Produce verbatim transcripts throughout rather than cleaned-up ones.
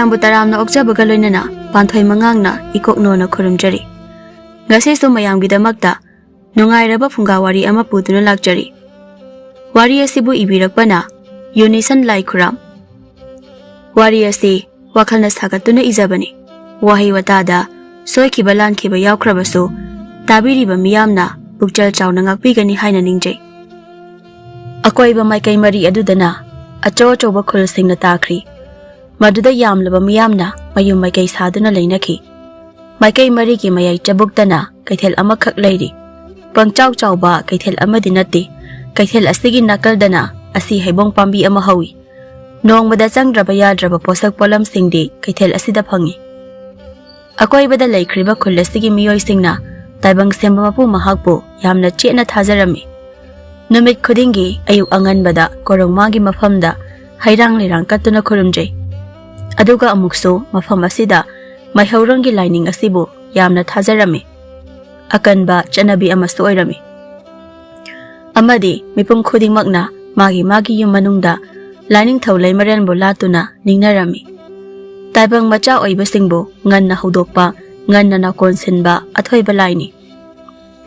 ꯃꯌꯥꯝꯕꯨ ꯇꯔꯥꯝꯅ ꯑꯣꯛꯆꯕꯒ ꯂꯣꯏꯅꯅ ꯄꯥꯟꯊꯣꯏ ꯃꯉꯥꯡꯅ ꯏꯀꯣꯛꯅꯣꯅ ꯈꯨꯔꯨꯝꯖꯔꯤ꯫ ꯉꯁꯤꯁꯨ ꯃꯌꯥꯝꯒꯤꯗꯃꯛꯇ ꯅꯨꯡꯉꯥꯏꯔꯕ ꯐꯨꯡꯒꯥ ꯋꯥꯔꯤ ꯑꯃ ꯄꯨꯗꯨꯅ ꯂꯥꯛꯆꯔꯤ꯫ ꯋꯥꯔꯤ ꯑꯁꯤꯕꯨ ꯏꯕꯤꯔꯛꯄꯅ ꯌꯨꯅꯤꯁꯟ ꯂꯥꯏꯈꯨꯔꯥꯝ꯫ ꯋꯥꯔꯤ ꯑꯁꯤ ꯋꯥꯈꯜꯅ ꯁꯥꯒꯠꯇꯨꯅ ꯏꯖꯕꯅꯤ꯫ ꯋꯥꯍꯩ ꯋꯥꯇꯥꯗ ꯁꯣꯏꯈꯤꯕ ꯂꯥꯟꯈꯤꯕ ꯌꯥꯎꯈ꯭ꯔꯕꯁꯨ, ꯇꯥꯕꯤꯔꯤꯕ ꯃꯤꯌꯥꯝꯅ ꯄꯨꯛꯆꯦꯜ ꯆꯥꯎꯅ ꯉꯥꯛꯄꯤꯒꯅꯤ ꯍꯥꯏꯅ ꯅꯤꯡꯖꯩ꯫ ꯑꯀꯣꯏꯕ ꯃꯥꯏꯀꯩ ꯃꯔꯤ ꯑꯗꯨꯗꯅ ꯑꯆꯧ ꯑꯆꯧꯕ ꯈꯨꯜꯁꯤꯡꯅ ꯇꯥꯈ꯭ꯔꯤ꯫ ꯃꯗꯨꯗ ꯌꯥꯝꯂꯕ ꯃꯤꯌꯥꯝꯅ ꯃꯌꯨꯝ ꯃꯥꯏꯀꯩ ꯁꯥꯗꯨꯅ ꯂꯩꯅꯈꯤ꯫ ꯃꯥꯏꯀꯩ ꯃꯔꯤꯒꯤ ꯃꯌꯥꯏ ꯆꯕꯨꯛꯇꯅ ꯀꯩꯊꯦꯜ ꯑꯃꯈꯛ ꯂꯩꯔꯤ꯫ ꯄꯪꯆꯥꯎ ꯆꯥꯎꯕ ꯀꯩꯊꯦꯜ ꯑꯃꯗꯤ ꯅꯠꯇꯦ꯫ ꯀꯩꯊꯦꯜ ꯑꯁꯤꯒꯤ ꯅꯥꯀꯜꯗꯅ ꯑꯁꯤ ꯍꯩꯕꯣꯡ ꯄꯥꯝꯕꯤ ꯑꯃ ꯍꯧꯏ꯫ ꯅꯣꯡꯃꯗ ꯆꯪꯗ꯭ꯔꯕ ꯌꯥꯗ꯭ꯔꯕ ꯄꯣꯠꯁꯛ ꯄꯣꯠꯂꯝꯁꯤꯡꯗꯤ ꯀꯩꯊꯦꯜ ꯑꯁꯤꯗ ꯐꯪꯏ꯫ ꯑꯀꯣꯏꯕꯗ ꯂꯩꯈ꯭ꯔꯤꯕ ꯈꯨꯜ ꯑꯁꯤꯒꯤ ꯃꯤꯑꯣꯏꯁꯤꯡꯅ ꯇꯥꯏꯕꯪ ꯁꯦꯝꯕ ꯃꯄꯨ ꯃꯍꯥꯛꯄꯨ ꯌꯥꯝꯅ ꯆꯦꯠꯅ ꯊꯥꯖꯔꯝꯃꯤ꯫ ꯅꯨꯃꯤꯠ ꯈꯨꯗꯤꯡꯒꯤ ꯑꯌꯨꯛ ꯑꯉꯟꯕꯗ ꯀꯣꯔꯧ ꯃꯥꯒꯤ ꯃꯐꯝꯗ ꯍꯩꯔꯥꯡ ꯂꯩꯔꯥꯡ ꯀꯠꯇꯨꯅ ꯈꯨꯔꯨꯝꯖꯩ꯫ ꯑꯗꯨꯒ ꯑꯃꯨꯛꯁꯨ ꯃꯐꯝ ꯑꯁꯤꯗ ꯃꯩꯍꯧꯔꯣꯟꯒꯤ ꯂꯥꯏꯅꯤꯡ ꯑꯁꯤꯕꯨ ꯌꯥꯝꯅ ꯊꯥꯖꯔꯝꯃꯤ꯫ ꯑꯀꯟꯕ ꯆꯠꯅꯕꯤ ꯑꯃꯁꯨ ꯑꯣꯏꯔꯝꯃꯤ꯫ ꯑꯃꯗꯤ ꯃꯤꯄꯨꯝ ꯈꯨꯗꯤꯡꯃꯛꯅ ꯃꯥꯒꯤ ꯃꯥꯒꯤ ꯌꯨꯝ ꯃꯅꯨꯡꯗ ꯂꯥꯏꯅꯤꯡꯊꯧ ꯂꯩꯃꯔꯦꯟꯕꯨ ꯂꯥꯠꯇꯨꯅ ꯅꯤꯡꯅꯔꯝꯃꯤ꯫ ꯇꯥꯏꯕꯪ ꯃꯆꯥ ꯑꯣꯏꯕꯁꯤꯡꯕꯨ ꯉꯟꯅ ꯍꯧꯗꯣꯛꯄ, ꯉꯟꯅ ꯅꯥꯀꯣꯟ ꯁꯤꯟꯕ ꯑꯊꯣꯏꯕ ꯂꯥꯏꯅꯤ꯫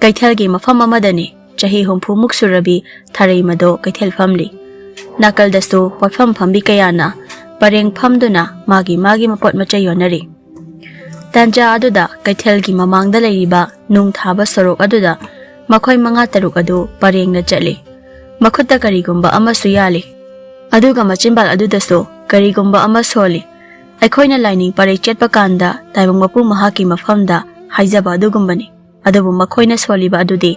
ꯀꯩꯊꯦꯜꯒꯤ ꯃꯐꯝ ꯑꯃꯗꯅꯤ ꯆꯍꯤ ꯍꯨꯝꯐꯨꯃꯨꯛ ꯁꯨꯔꯕꯤ ꯊꯥꯔꯩꯃꯗꯣ ꯀꯩꯊꯦꯜ ꯐꯝꯂꯤ꯫ ꯅꯥꯀꯜꯗꯁꯨ ꯄꯣꯠꯐꯝ ꯐꯝꯕꯤ ꯀꯌꯥꯅ ꯄꯔꯦꯡ ꯐꯝꯗꯨꯅ ꯃꯥꯒꯤ ꯃꯥꯒꯤ ꯃꯄꯣꯠ ꯃꯆꯩ ꯌꯣꯟꯅꯔꯤ꯫ ꯇꯥꯟꯖꯥ ꯑꯗꯨꯗ ꯀꯩꯊꯦꯜꯒꯤ ꯃꯃꯥꯡꯗ ꯂꯩꯔꯤꯕ ꯅꯨꯡ ꯊꯥꯕ ꯁꯣꯔꯣꯛ ꯑꯗꯨꯗ ꯃꯈꯣꯏ ꯃꯉꯥ ꯇꯔꯨꯛ ꯑꯗꯨ ꯄꯔꯦꯡꯅ ꯆꯠꯂꯤ꯫ ꯃꯈꯨꯠꯇ ꯀꯔꯤꯒꯨꯝꯕ ꯑꯃꯁꯨ ꯌꯥꯜꯂꯤ꯫ ꯑꯗꯨꯒ ꯃꯆꯤꯟꯕꯥꯜ ꯑꯗꯨꯗꯁꯨ ꯀꯔꯤꯒꯨꯝꯕ ꯑꯃ ꯁꯣꯜꯂꯤ꯫ ꯑꯩꯈꯣꯏꯅ ꯂꯥꯏꯅꯤꯡ ꯄꯔꯩ ꯆꯠꯄ ꯀꯥꯟꯗ ꯇꯥꯏꯕꯪ ꯃꯄꯨ ꯃꯍꯥꯛꯀꯤ ꯃꯐꯝꯗ ꯍꯥꯏꯖꯕ ꯑꯗꯨꯒꯨꯝꯕꯅꯤ꯫ ꯑꯗꯨꯕꯨ ꯃꯈꯣꯏꯅ ꯁꯣꯜꯂꯤꯕ ꯑꯗꯨꯗꯤ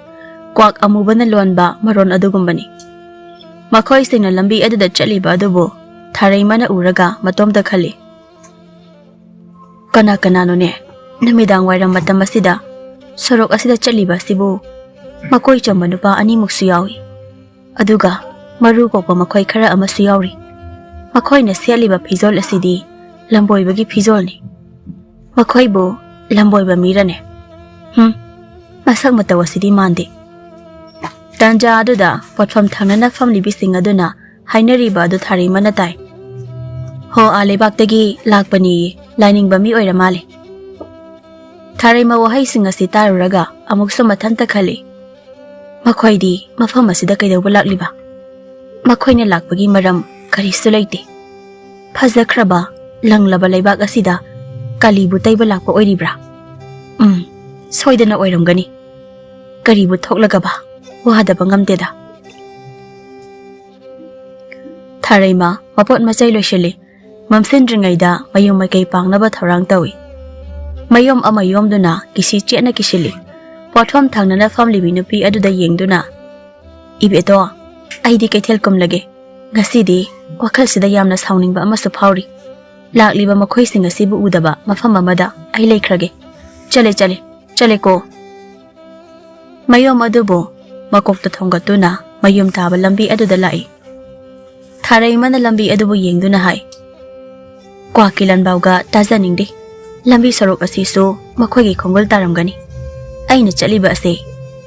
ꯀ꯭ꯋꯥꯛ ꯑꯃꯨꯕꯅ ꯂꯣꯟꯕ ꯃꯔꯣꯟ ꯑꯗꯨꯒꯨꯝꯕꯅꯤ꯫ ꯃꯈꯣꯏꯁꯤꯡꯅ ꯂꯝꯕꯤ ꯑꯗꯨꯗ ꯆꯠꯂꯤꯕ ꯑꯗꯨꯕꯨ ꯊꯥꯔꯩꯃꯅ ꯎꯔꯒ ꯃꯇꯣꯝꯇ ꯈꯜꯂꯤ, "ꯀꯅꯥ ꯀꯅꯥꯅꯣꯅꯦ ꯅꯨꯃꯤꯗꯥꯡ ꯋꯥꯏꯔꯝ ꯃꯇꯝ ꯑꯁꯤꯗ ꯁꯣꯔꯣꯛ ꯑꯁꯤꯗ ꯆꯠꯂꯤꯕ ꯑꯁꯤꯕꯨ?" ꯃꯀꯣꯏ ꯆꯣꯝꯕ ꯅꯨꯄꯥ ꯑꯅꯤꯃꯨꯛꯁꯨ ꯌꯥꯎꯏ꯫ ꯑꯗꯨꯒ ꯃꯔꯨ ꯀꯣꯛꯄ ꯃꯈꯣꯏ ꯈꯔ ꯑꯃꯁꯨ ꯌꯥꯎꯔꯤ꯫ ꯃꯈꯣꯏꯅ ꯁꯦꯠꯂꯤꯕ ꯐꯤꯖꯣꯜ ꯑꯁꯤꯗꯤ ꯂꯝꯕꯣꯏꯕꯒꯤ ꯐꯤꯖꯣꯜꯅꯤ꯫ ꯃꯈꯣꯏꯕꯨ ꯂꯝꯕꯣꯏꯕ ꯃꯤꯔꯅꯦ? ꯍꯨꯝ, ꯃꯁꯛ ꯃꯇꯧ ꯑꯁꯤꯗꯤ ꯃꯥꯟꯗꯦ꯫ ꯇꯥꯟꯖꯥ ꯑꯗꯨꯗ ꯄꯣꯠꯐꯝ ꯊꯪꯅꯅ ꯐꯝꯂꯤꯕꯤꯁꯤꯡ ꯑꯗꯨꯅ ꯍꯥꯏꯅꯔꯤꯕ ꯑꯗꯨ ꯊꯥꯔꯩꯃꯅ ꯇꯥꯏ꯫ ꯑꯣ, ꯑꯥ ꯂꯩꯕꯥꯛꯇꯒꯤ ꯂꯥꯛꯄꯅꯤꯌꯦ꯫ ꯂꯥꯏꯅꯤꯡꯕ ꯃꯤ ꯑꯣꯏꯔ ꯃꯥꯜꯂꯦ꯫ ꯊꯥꯔꯩꯃ ꯋꯥꯍꯩꯁꯤꯡ ꯑꯁꯤ ꯇꯥꯔꯨꯔꯒ ꯑꯃꯨꯛꯁꯨ ꯃꯊꯟꯇ ꯈꯜꯂꯤ, ꯃꯈꯣꯏꯗꯤ ꯃꯐꯝ ꯑꯁꯤꯗ ꯀꯩꯗꯧꯕ ꯂꯥꯛꯂꯤꯕ? ꯃꯈꯣꯏꯅ ꯂꯥꯛꯄꯒꯤ ꯃꯔꯝ ꯀꯔꯤꯁꯨ ꯂꯩꯇꯦ꯫ ꯐꯖꯈ꯭ꯔꯕ, ꯂꯪꯂꯕ ꯂꯩꯕꯥꯛ ꯑꯁꯤꯗ ꯀꯥꯂꯤꯕꯨ ꯇꯩꯕ ꯂꯥꯛꯄ ꯑꯣꯏꯔꯤꯕ꯭ꯔꯥ? ꯎꯝ, ꯁꯣꯏꯗꯅ ꯑꯣꯏꯔꯝꯒꯅꯤ꯫ ꯀꯔꯤꯕꯨ ꯊꯣꯛꯂꯒꯕ? ꯋꯥꯗꯕ ꯉꯝꯗꯦꯗ꯫ ꯊꯥꯔꯩꯃ ꯃꯄꯣꯠ ꯃꯆꯩ ꯂꯣꯏꯁꯤꯜꯂꯤ꯫ ꯃꯝꯁꯤꯟꯗ꯭ꯔꯤꯉꯩꯗ ꯃꯌꯨꯝ ꯃꯀꯩ ꯄꯥꯡꯅꯕ ꯊꯧꯔꯥꯡ ꯇꯧꯏ꯫ ꯃꯌꯨꯝ ꯑꯃ ꯌꯣꯝꯗꯨꯅ ꯀꯤꯁꯤ ꯆꯦꯠꯅ ꯀꯤꯁꯤꯜꯂꯤ꯫ ꯄꯣꯠꯐꯝ ꯊꯪꯅꯅ ꯐꯝꯂꯤꯕꯤ ꯅꯨꯄꯤ ꯑꯗꯨꯗ ꯌꯦꯡꯗꯨꯅ, "ꯏꯕꯦꯇꯣ, ꯑꯩꯗꯤ ꯀꯩꯊꯦꯜ ꯀꯨꯝꯂꯒꯦ꯫ ꯉꯁꯤꯗꯤ ꯋꯥꯈꯜꯁꯤꯗ ꯌꯥꯝꯅ ꯁꯥꯎꯅꯤꯡꯕ ꯑꯃꯁꯨ ꯐꯥꯎꯔꯤ꯫ ꯂꯥꯛꯂꯤꯕ ꯃꯈꯣꯏꯁꯤꯡ ꯑꯁꯤꯕꯨ ꯎꯗꯕ ꯃꯐꯝ ꯑꯃꯗ ꯑꯩ ꯂꯩꯈ꯭ꯔꯒꯦ꯫ ꯆꯠꯂꯦ, ꯆꯠꯂꯦ, ꯆꯠꯂꯦꯀꯣ"꯫ ꯃꯌꯨꯝ ꯑꯗꯨꯕꯨ ꯃꯀꯣꯛꯇ ꯊꯣꯡꯒꯠꯇꯨꯅ ꯃꯌꯨꯝ ꯇꯥꯕ ꯂꯝꯕꯤ ꯑꯗꯨꯗ ꯂꯥꯛꯏ꯫ ꯊꯥꯔꯩꯃꯅ ꯂꯝꯕꯤ ꯑꯗꯨꯕꯨ ꯌꯦꯡꯗꯨꯅ ꯍꯥꯏ, "ꯀ꯭ꯋꯥꯛꯀꯤ ꯂꯟꯕꯥꯎꯒ ꯇꯥꯖꯅꯤꯡꯗꯦ꯫ ꯂꯝꯕꯤ ꯁꯣꯔꯣꯛ ꯑꯁꯤꯁꯨ ꯃꯈꯣꯏꯒꯤ ꯈꯣꯡꯒꯨꯜ ꯇꯥꯔꯝꯒꯅꯤ꯫ ꯑꯩꯅ ꯆꯠꯂꯤꯕ ꯑꯁꯤ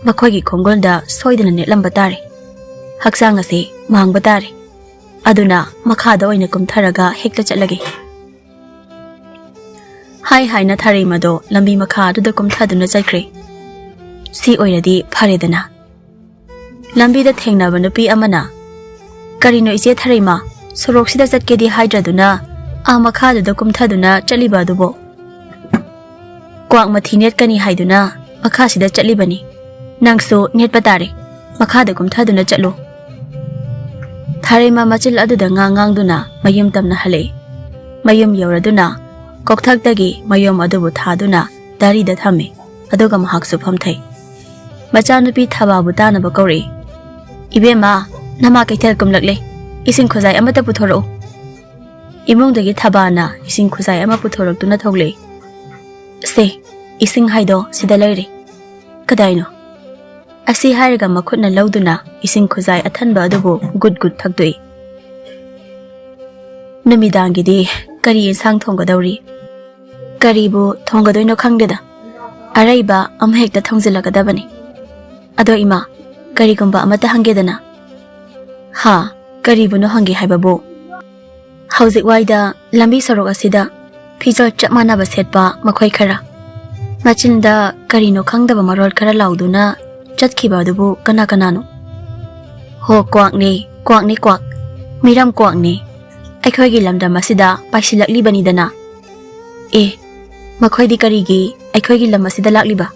ꯃꯈꯣꯏꯒꯤ ꯈꯣꯡꯒꯨꯜꯗ ꯁꯣꯏꯗꯅ ꯅꯦꯠꯂꯝꯕ ꯇꯥꯔꯦ꯫ ꯍꯛꯆꯥꯡ ꯑꯁꯤ ꯃꯥꯡꯕ ꯇꯥꯔꯦ꯫ ꯑꯗꯨꯅ ꯃꯈꯥꯗ ꯑꯣꯏꯅ ꯀꯨꯝꯊꯔꯒ ꯍꯦꯛꯇ ꯆꯠꯂꯒꯦ"꯫ ꯍꯥꯏ ꯍꯥꯏꯅ ꯊꯥꯔꯩꯃꯗꯣ ꯂꯝꯕꯤ ꯃꯈꯥ ꯑꯗꯨꯗ ꯀꯨꯝꯊꯗꯨꯅ ꯆꯠꯈ꯭ꯔꯦ꯫ ꯁꯤ ꯑꯣꯏꯔꯗꯤ ꯐꯔꯦꯗꯅ꯫ ꯂꯝꯕꯤꯗ ꯊꯦꯡꯅꯕ ꯅꯨꯄꯤ ꯑꯃꯅ, "ꯀꯔꯤꯅꯣ ꯏꯆꯦ ꯊꯥꯔꯩꯃ, ꯁꯣꯔꯣꯛꯁꯤꯗ ꯆꯠꯀꯦꯗꯤ ꯍꯥꯏꯗ꯭ꯔꯗꯨꯅ ꯑꯥ ꯃꯈꯥꯗꯨꯗ ꯀꯨꯝꯊꯗꯨꯅ ꯆꯠꯂꯤꯕ ꯑꯗꯨꯕꯣ?" "ꯀ꯭ꯋꯥꯛ ꯃꯊꯤ ꯅꯦꯠꯀꯅꯤ ꯍꯥꯏꯗꯨꯅ ꯃꯈꯥꯁꯤꯗ ꯆꯠꯂꯤꯕꯅꯤ꯫ ꯅꯪꯁꯨ ꯅꯦꯠꯄ ꯇꯥꯔꯦ꯫ ꯃꯈꯥꯗ ꯀꯨꯝꯊꯗꯨꯅ ꯆꯠꯂꯨ"꯫ ꯊꯥꯔꯩꯃ ꯃꯆꯤꯜ ꯑꯗꯨꯗ ꯉꯥꯡ ꯉꯥꯡꯗꯨꯅ ꯃꯌꯨꯝ ꯇꯝꯅ ꯍꯜꯂꯛꯏ꯫ ꯃꯌꯨꯝ ꯌꯧꯔꯗꯨꯅ ꯀꯣꯛꯊꯛꯇꯒꯤ ꯃꯌꯨꯝ ꯑꯗꯨꯕꯨ ꯊꯥꯗꯨꯅ ꯗꯥꯔꯤꯗ ꯊꯝꯃꯤ꯫ ꯑꯗꯨꯒ ꯃꯍꯥꯛꯁꯨ ꯐꯝꯊꯩ꯫ ꯃꯆꯥꯅꯨꯄꯤ ꯊꯕꯥꯕꯨ ꯇꯥꯅꯕ ꯀꯧꯔꯛꯏ꯫ "ꯏꯕꯦꯝꯃ, ꯅꯃꯥ ꯀꯩꯊꯦꯜ ꯀꯨꯝꯂꯛꯂꯦ꯫ ꯏꯁꯤꯡ ꯈꯨꯖꯥꯏ ꯑꯃꯠꯇ ꯄꯨꯊꯣꯔꯛꯎ"꯫ ꯏꯃꯨꯡꯗꯒꯤ ꯊꯕꯥꯅ ꯏꯁꯤꯡ ꯈꯨꯖꯥꯏ ꯑꯃ ꯄꯨꯊꯣꯔꯛꯇꯨꯅ ꯊꯣꯛꯂꯛꯏ꯫ "ꯁꯦ, ꯏꯁꯤꯡ ꯍꯥꯏꯗꯣ ꯁꯤꯗ ꯂꯩꯔꯦ"꯫ "ꯀꯗꯥꯏꯅꯣ?" ꯑꯁꯤ ꯍꯥꯏꯔꯒ ꯃꯈꯨꯠꯅ ꯂꯧꯗꯨꯅ ꯏꯁꯤꯡ ꯈꯨꯖꯥꯏ ꯑꯊꯟꯕ ꯑꯗꯨꯕꯨ ꯒꯨꯠ ꯒꯨꯠ ꯊꯛꯇꯣꯛꯏ꯫ "ꯅꯨꯃꯤꯗꯥꯡꯒꯤꯗꯤ ꯀꯔꯤ ꯏꯟꯁꯥꯡ ꯊꯣꯡꯒꯗꯧꯔꯤ?" "ꯀꯔꯤꯕꯨ ꯊꯣꯡꯒꯗꯣꯏꯅꯣ ꯈꯪꯗꯦꯗ꯫ ꯑꯔꯩꯕ ꯑꯃꯍꯦꯛꯇ ꯊꯣꯡꯖꯤꯜꯂꯒꯗꯕꯅꯤ꯫ ꯑꯗꯣ ꯏꯃꯥ, ꯀꯔꯤꯒꯨꯝꯕ ꯑꯃꯠꯇ ꯍꯪꯒꯦꯗꯅ"꯫ "ꯍꯥ, ꯀꯔꯤꯕꯨꯅꯣ ꯍꯪꯒꯦ ꯍꯥꯏꯕꯕꯨ?" ꯍꯧꯖꯤꯛ ꯋꯥꯏꯗ ꯂꯝꯕꯤ ꯁꯣꯔꯣꯛ ꯑꯁꯤꯗ ꯐꯤꯖꯣꯜ ꯆꯞ ꯃꯥꯟꯅꯕ ꯁꯦꯠꯄ ꯃꯈꯣꯏ ꯈꯔ, ꯃꯆꯤꯟꯗ ꯀꯔꯤꯅꯣ ꯈꯪꯗꯕ ꯃꯔꯣꯜ ꯈꯔ ꯂꯥꯎꯗꯨꯅ ꯆꯠꯈꯤꯕ ꯑꯗꯨꯕꯨ ꯀꯅꯥ ꯀꯅꯥꯅꯣ? ꯍꯣ, ꯀ꯭ꯋꯥꯛꯅꯦ, ꯀ꯭ꯋꯥꯛꯅꯦ, ꯀ꯭ꯋꯥꯛ꯫ ꯃꯤꯔꯝ ꯀ꯭ꯋꯥꯛꯅꯦ꯫ ꯑꯩꯈꯣꯏꯒꯤ ꯂꯝꯗꯝ ꯑꯁꯤꯗ ꯄꯥꯏꯁꯤꯜꯂꯛꯂꯤꯕꯅꯤꯗꯅ꯫ ꯑꯦ, ꯃꯈꯣꯏꯗꯤ ꯀꯔꯤꯒꯤ ꯑꯩꯈꯣꯏꯒꯤ ꯂꯝ ꯑꯁꯤꯗ ꯂꯥꯛꯂꯤꯕ?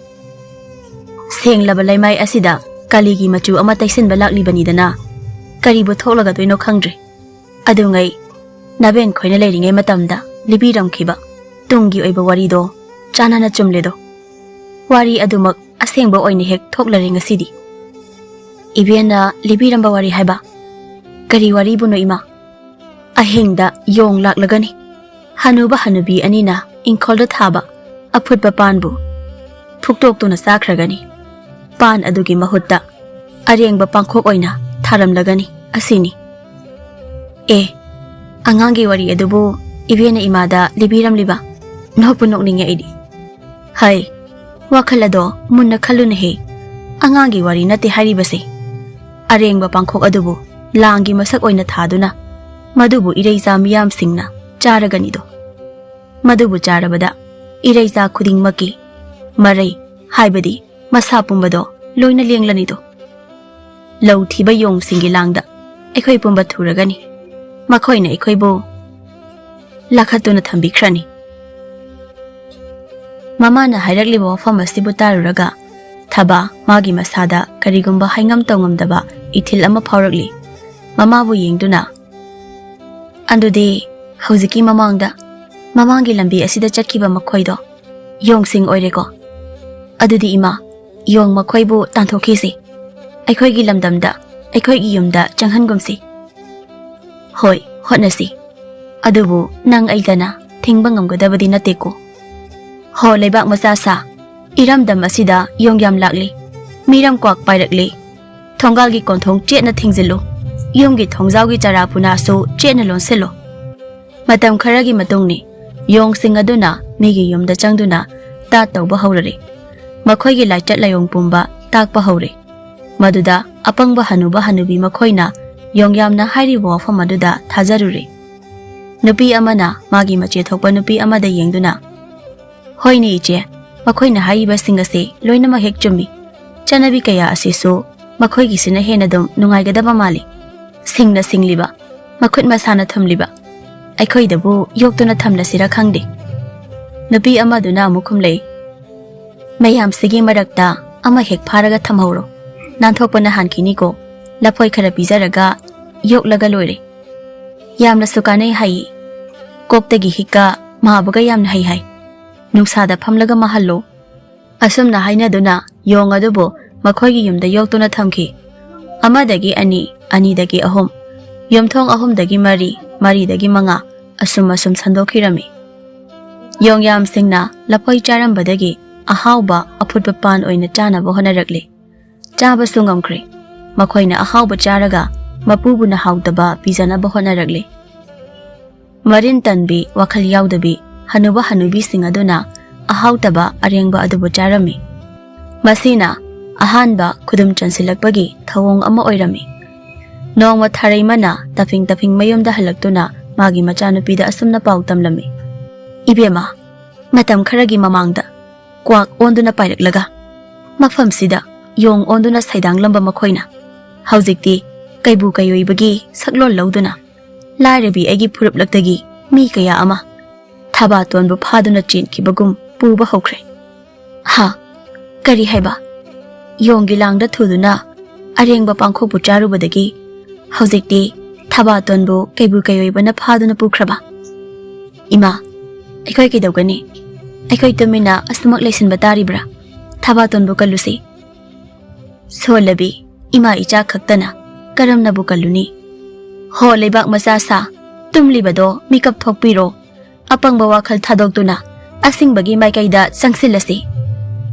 ꯁꯦꯡꯂꯕ ꯂꯩꯃꯥꯏ ꯑꯁꯤꯗ ꯀꯥꯂꯤꯒꯤ ꯃꯆꯨ ꯑꯃ ꯇꯩꯁꯤꯟꯕ ꯂꯥꯛꯂꯤꯕꯅꯤꯗꯅ꯫ ꯀꯔꯤꯕꯨ ꯊꯣꯛꯂꯒꯗꯣꯏꯅꯣ ꯈꯪꯗ꯭ꯔꯦ꯫ ꯑꯗꯨꯉꯩ, ꯅꯕꯦꯟ ꯈꯣꯏꯅ ꯂꯩꯔꯤꯉꯩ ꯃꯇꯝꯗ ꯂꯤꯕꯤꯔꯝꯈꯤꯕ ꯇꯨꯡꯒꯤ ꯑꯣꯏꯕ ꯋꯥꯔꯤꯗꯣ ꯆꯥꯟꯅꯅ ꯆꯨꯝꯂꯦꯗꯣ꯫ ꯋꯥꯔꯤ ꯑꯗꯨꯃꯛ ꯑꯁꯦꯡꯕ ꯑꯣꯏꯅ ꯍꯦꯛ ꯊꯣꯛꯂꯔꯦ ꯉꯁꯤꯗꯤ꯫ ꯏꯕꯦꯟꯅ ꯂꯤꯕꯤꯔꯝꯕ ꯋꯥꯔꯤ ꯍꯥꯏꯕ? ꯀꯔꯤ ꯋꯥꯔꯤꯕꯨꯅꯣ ꯏꯃꯥ? ꯑꯍꯤꯡꯗ ꯌꯣꯡ ꯂꯥꯛꯂꯒꯅꯤ꯫ ꯍꯅꯨꯕ ꯍꯅꯨꯕꯤ ꯑꯅꯤꯅ ꯏꯪꯈꯣꯜꯗ ꯊꯥꯕ ꯑꯐꯨꯠꯄ ꯄꯥꯟꯕꯨ ꯐꯨꯛꯇꯣꯛꯇꯨꯅ ꯆꯥꯈ꯭ꯔꯒꯅꯤ꯫ ꯄꯥꯟ ꯑꯗꯨꯒꯤ ꯃꯍꯨꯠꯇ ꯑꯔꯦꯡꯕ ꯄꯥꯡꯈꯣꯛ ꯑꯣꯏꯅ ꯊꯥꯔꯝꯂꯒꯅꯤ ꯑꯁꯤꯅꯤ꯫ ꯑꯦ, ꯑꯉꯥꯡꯒꯤ ꯋꯥꯔꯤ ꯑꯗꯨꯕꯨ ꯏꯕꯦꯟꯅ ꯏꯃꯥꯗ ꯂꯤꯕꯤꯔꯝꯂꯤꯕ? ꯅꯣꯛꯄꯨ ꯅꯣꯛꯅꯤꯡꯉꯦ ꯑꯩꯗꯤ꯫ ꯍꯩ, ꯋꯥꯈꯜ ꯑꯗꯣ ꯃꯨꯟꯅ ꯈꯜꯂꯨꯅꯦꯍꯦ꯫ ꯑꯉꯥꯡꯒꯤ ꯋꯥꯔꯤ ꯅꯠꯇꯦ ꯍꯥꯏꯔꯤꯕꯁꯦ꯫ ꯑꯔꯦꯡꯕ ꯄꯥꯡꯈꯣꯛ ꯑꯗꯨꯕꯨ ꯂꯥꯡꯒꯤ ꯃꯁꯛ ꯑꯣꯏꯅ ꯊꯥꯗꯨꯅ ꯃꯗꯨꯕꯨ ꯏꯔꯩꯆꯥ ꯃꯤꯌꯥꯝꯁꯤꯡꯅ ꯆꯥꯔꯒꯅꯤꯗꯣ꯫ ꯃꯗꯨꯕꯨ ꯆꯥꯔꯕꯗ ꯏꯔꯩꯆꯥ ꯈꯨꯗꯤꯡꯃꯛꯀꯤ ꯃꯔꯩ, ꯍꯥꯏꯕꯗꯤ ꯃꯁꯥ ꯄꯨꯝꯕꯗꯣ ꯂꯣꯏꯅ ꯂꯦꯡꯂꯅꯤꯗꯣ꯫ ꯂꯧ ꯊꯤꯕ ꯌꯣꯡꯁꯤꯡꯒꯤ ꯂꯥꯡꯗ ꯑꯩꯈꯣꯏ ꯄꯨꯝꯕ ꯊꯨꯔꯒꯅꯤ꯫ ꯃꯈꯣꯏꯅ ꯑꯩꯈꯣꯏꯕꯨ ꯂꯥꯈꯠꯇꯨꯅ ꯊꯝꯕꯤꯈ꯭ꯔꯅꯤ꯫ ꯃꯃꯥꯅ ꯍꯥꯏꯔꯛꯂꯤꯕ ꯋꯥꯐꯝ ꯑꯁꯤꯕꯨ ꯇꯥꯔꯨꯔꯒ ꯊꯕꯥ ꯃꯥꯒꯤ ꯃꯁꯥꯗ ꯀꯔꯤꯒꯨꯝꯕ ꯍꯥꯏꯉꯝ ꯇꯧꯉꯝꯗꯕ ꯏꯊꯤꯜ ꯑꯃ ꯐꯥꯎꯔꯛꯂꯤ꯫ ꯃꯃꯥꯕꯨ ꯌꯦꯡꯗꯨꯅ, "ꯑꯗꯨꯗꯤ ꯍꯧꯖꯤꯛꯀꯤ ꯃꯃꯥꯡꯗ, ꯃꯃꯥꯡꯒꯤ ꯂꯝꯕꯤ ꯑꯁꯤꯗ ꯆꯠꯈꯤꯕ ꯃꯈꯣꯏꯗꯣ ꯌꯣꯡꯁꯤꯡ ꯑꯣꯏꯔꯦꯀꯣ? ꯑꯗꯨꯗꯤ ꯏꯃꯥ, ꯌꯣꯡ ꯃꯈꯣꯏꯕꯨ ꯇꯥꯟꯊꯣꯛꯈꯤꯁꯤ꯫ ꯑꯩꯈꯣꯏꯒꯤ ꯂꯝꯗꯝꯗ, ꯑꯩꯈꯣꯏꯒꯤ ꯌꯨꯝꯗ ꯆꯪꯍꯟꯒꯨꯝꯁꯤ꯫" "ꯍꯣꯏ, ꯍꯣꯠꯅꯁꯤ꯫ ꯑꯗꯨꯕꯨ ꯅꯪ ꯑꯩꯒꯅ ꯊꯤꯡꯕ ꯉꯝꯒꯗꯕꯗꯤ ꯅꯠꯇꯦꯀꯣ꯫" "ꯍꯣ, ꯂꯩꯕꯥꯛ ꯃꯆꯥ ꯁꯥ, ꯏꯔꯝꯗꯝ ꯑꯁꯤꯗ ꯌꯣꯡ ꯌꯥꯝ ꯂꯥꯛꯂꯤ꯫ ꯃꯤꯔꯝ ꯀ꯭ꯋꯥꯛ ꯄꯥꯏꯔꯛꯂꯤ꯫ ꯊꯣꯡꯒꯥꯜꯒꯤ ꯀꯣꯟꯊꯣꯡ ꯆꯦꯠꯅ ꯊꯤꯡꯖꯤꯜꯂꯨ꯫ ꯌꯨꯝꯒꯤ ꯊꯣꯡꯖꯥꯎꯒꯤ ꯆꯔꯥ ꯄꯨꯅꯥꯁꯨ ꯆꯦꯠꯅ ꯂꯣꯟꯁꯤꯜꯂꯨ꯫" ꯃꯇꯝ ꯈꯔꯒꯤ ꯃꯇꯨꯡꯅꯤ꯫ ꯌꯣꯡꯁꯤꯡ ꯑꯗꯨꯅ ꯃꯤꯒꯤ ꯌꯨꯝꯗ ꯆꯪꯗꯨꯅ ꯇꯥꯠ ꯇꯧꯕ ꯍꯧꯔꯔꯦ꯫ ꯃꯈꯣꯏꯒꯤ ꯂꯥꯏꯆꯠ ꯂꯥꯏꯑꯣꯡ ꯄꯨꯝꯕ ꯇꯥꯛꯄ ꯍꯧꯔꯦ꯫ ꯃꯗꯨꯗ ꯑꯄꯪꯕ ꯍꯅꯨꯕ ꯍꯅꯨꯕꯤ ꯃꯈꯣꯏꯅ ꯌꯣꯡꯌꯥꯝꯅ ꯍꯥꯏꯔꯤꯕ ꯋꯥꯐꯝ ꯑꯗꯨꯗ ꯊꯥꯖꯔꯨꯔꯦ꯫ ꯅꯨꯄꯤ ꯑꯃꯅ ꯃꯥꯒꯤ ꯃꯆꯦ ꯊꯣꯛꯄ ꯅꯨꯄꯤ ꯑꯃꯗ ꯌꯦꯡꯗꯨꯅ, "ꯍꯣꯏꯅꯦ ꯏꯆꯦ, ꯃꯈꯣꯏꯅ ꯍꯥꯏꯔꯤꯕꯁꯤꯡ ꯑꯁꯤ ꯂꯣꯏꯅꯃꯛ ꯍꯦꯛ ꯆꯨꯝꯃꯤ꯫ ꯆꯠꯅꯕꯤ ꯀꯌꯥ ꯑꯁꯤꯁꯨ ꯃꯈꯣꯏꯒꯤꯁꯤꯅ ꯍꯦꯟꯅ ꯑꯗꯨꯝ ꯅꯨꯡꯉꯥꯏꯒꯗꯕ ꯃꯥꯜꯂꯤ꯫ ꯁꯤꯡꯅ ꯁꯤꯡꯂꯤꯕ, ꯃꯈꯨꯠ ꯃꯁꯥꯅ ꯊꯨꯝꯂꯤꯕ, ꯑꯩꯈꯣꯏꯗꯕꯨ ꯌꯣꯛꯇꯨꯅ ꯊꯝꯂꯁꯤꯔ ꯈꯪꯗꯦ꯫" ꯅꯨꯄꯤ ꯑꯃꯗꯨꯅ ꯑꯃꯨꯛ ꯈꯨꯝꯂꯛꯏ, "ꯃꯌꯥꯝꯁꯤꯒꯤ ꯃꯔꯛꯇ ꯑꯃ ꯍꯦꯛ ꯐꯥꯔꯒ ꯊꯝꯍꯧꯔꯣ꯫ ꯅꯥꯟꯊꯣꯛꯄꯅ ꯍꯥꯟꯈꯤꯅꯤꯀꯣ꯫ ꯂꯐꯣꯏ ꯈꯔ ꯄꯤꯖꯔꯒ ꯌꯣꯛꯂꯒ ꯂꯣꯏꯔꯦ꯫ ꯌꯥꯝꯅꯁꯨ ꯀꯥꯟꯅꯩ ꯍꯥꯏꯌꯦ꯫ ꯀꯣꯛꯇꯒꯤ ꯍꯤꯛꯀ ꯃꯥꯕꯒ ꯌꯥꯝꯅ ꯍꯩ ꯍꯥꯏ꯫ ꯅꯨꯡꯁꯥꯗ ꯐꯝꯂꯒ ꯃꯥꯍꯜꯂꯣ꯫" ꯑꯁꯨꯝꯅ ꯍꯥꯏꯅꯗꯨꯅ ꯌꯣꯡ ꯑꯗꯨꯕꯨ ꯃꯈꯣꯏꯒꯤ ꯌꯨꯝꯗ ꯌꯣꯛꯇꯨꯅ ꯊꯝꯈꯤ꯫ ꯑꯃꯗꯒꯤ ꯑꯅꯤ, ꯑꯅꯤꯗꯒꯤ ꯑꯍꯨꯝ, ꯌꯨꯝꯊꯣꯡ ꯑꯍꯨꯝꯗꯒꯤ ꯃꯔꯤ, ꯃꯔꯤꯗꯒꯤ ꯃꯉꯥ, ꯑꯁꯨꯝ ꯑꯁꯨꯝ ꯁꯟꯗꯣꯛꯈꯤꯔꯝꯃꯤ꯫ ꯌꯣꯡꯌꯥꯝꯁꯤꯡꯅ ꯂꯐꯣꯏ ꯆꯥꯔꯝꯕꯗꯒꯤ ꯑꯍꯥꯎꯕ ꯑꯐꯨꯠꯄ ꯄꯥꯟ ꯑꯣꯏꯅ ꯆꯥꯅꯕ ꯍꯣꯠꯅꯔꯛꯂꯤ꯫ ꯆꯥꯕꯁꯨ ꯉꯝꯈ꯭ꯔꯦ꯫ ꯃꯈꯣꯏꯅ ꯑꯍꯥꯎꯕ ꯆꯥꯔꯒ ꯃꯄꯨꯕꯨꯅ ꯍꯥꯎꯇꯕ ꯄꯤꯖꯅꯕ ꯍꯣꯠꯅꯔꯛꯂꯤ꯫ ꯃꯔꯤꯟ ꯇꯟꯕꯤ, ꯋꯥꯈꯜ ꯌꯥꯎꯗꯕꯤ ꯍꯅꯨꯕ ꯍꯅꯨꯕꯤꯁꯤꯡ ꯑꯗꯨꯅ ꯑꯍꯥꯎꯇꯕ ꯑꯔꯦꯡꯕ ꯑꯗꯨꯕꯨ ꯆꯥꯔꯝꯃꯤ꯫ ꯃꯁꯤꯅ ꯑꯍꯥꯟꯕ ꯈꯨꯗꯨꯝ ꯆꯟꯁꯤꯜꯂꯛꯄꯒꯤ ꯊꯧꯑꯣꯡ ꯑꯃ ꯑꯣꯏꯔꯝꯃꯤ꯫ ꯅꯣꯡꯃ ꯊꯥꯔꯩꯃꯅ ꯇꯐꯤꯡ ꯇꯐꯤꯡ ꯃꯌꯨꯝꯗ ꯍꯜꯂꯛꯇꯨꯅ ꯃꯥꯒꯤ ꯃꯆꯥꯅꯨꯄꯤꯗ ꯑꯁꯨꯝꯅ ꯄꯥꯎ ꯇꯝꯂꯝꯃꯤ, "ꯏꯕꯦꯝꯃ, ꯃꯇꯝ ꯈꯔꯒꯤ ꯃꯃꯥꯡꯗ ꯀ꯭ꯋꯥꯛ ꯑꯣꯟꯗꯨꯅ ꯄꯥꯏꯔꯛꯂꯒ ꯃꯐꯝꯁꯤꯗ ꯌꯣꯡ ꯑꯣꯟꯗꯨꯅ ꯁꯩꯗꯥꯡꯂꯝꯕ ꯃꯈꯣꯏꯅ ꯍꯧꯖꯤꯛꯇꯤ ꯀꯩꯕꯨ ꯀꯩꯑꯣꯏꯕꯒꯤ ꯁꯛꯂꯣꯟ ꯂꯧꯗꯨꯅ ꯂꯥꯏꯔꯕꯤ ꯑꯩꯒꯤ ꯐꯨꯔꯨꯞꯂꯛꯇꯒꯤ ꯃꯤ ꯀꯌꯥ ꯑꯃ ꯊꯕꯥꯇꯣꯟꯕꯨ ꯐꯥꯗꯨꯅ ꯆꯦꯟꯈꯤꯕꯒꯨꯝ ꯄꯨꯕ ꯍꯧꯈ꯭ꯔꯦ꯫" "ꯍꯥ? ꯀꯔꯤ ꯍꯥꯏꯕ?" ꯌꯣꯡꯒꯤ ꯂꯥꯡꯗ ꯊꯨꯗꯨꯅ ꯑꯔꯦꯡꯕ ꯄꯥꯡꯈꯣꯛꯄꯨ ꯆꯥꯔꯨꯕꯗꯒꯤ ꯍꯧꯖꯤꯛꯇꯤ ꯊꯕꯥꯇꯣꯟꯕꯨ ꯀꯩꯕꯨ ꯀꯩꯑꯣꯏꯕꯅ ꯐꯥꯗꯨꯅ ꯄꯨꯈ꯭ꯔꯕ꯫ "ꯏꯃꯥ, ꯑꯩꯈꯣꯏ ꯀꯩꯗꯧꯒꯅꯤ? ꯑꯩꯈꯣꯏ ꯇꯨꯃꯤꯟꯅ ꯑꯁꯨꯃꯛ ꯂꯩꯁꯤꯟꯕ ꯇꯥꯔꯤꯕ꯭ꯔꯥ? ꯊꯕꯥꯇꯣꯟꯕꯨ ꯀꯜꯂꯨꯁꯤ꯫" "ꯁꯣꯜꯂꯕꯤ ꯏꯃꯥ ꯏꯆꯥ ꯈꯛꯇꯅ ꯀꯔꯝꯅꯕꯨ ꯀꯜꯂꯨꯅꯤ? ꯍꯣ ꯂꯩꯕꯥꯛ ꯃꯆꯥ ꯁꯥ, ꯇꯨꯝꯂꯤꯕꯗꯣ ꯃꯤꯀꯞ ꯊꯣꯛꯄꯤꯔꯣ꯫ ꯑꯄꯪꯕ ꯋꯥꯈꯜ ꯊꯥꯗꯣꯛꯇꯨꯅ ꯑꯁꯤꯡꯕꯒꯤ ꯃꯥꯏꯀꯩꯗ ꯆꯪꯁꯤꯜꯂꯁꯤ꯫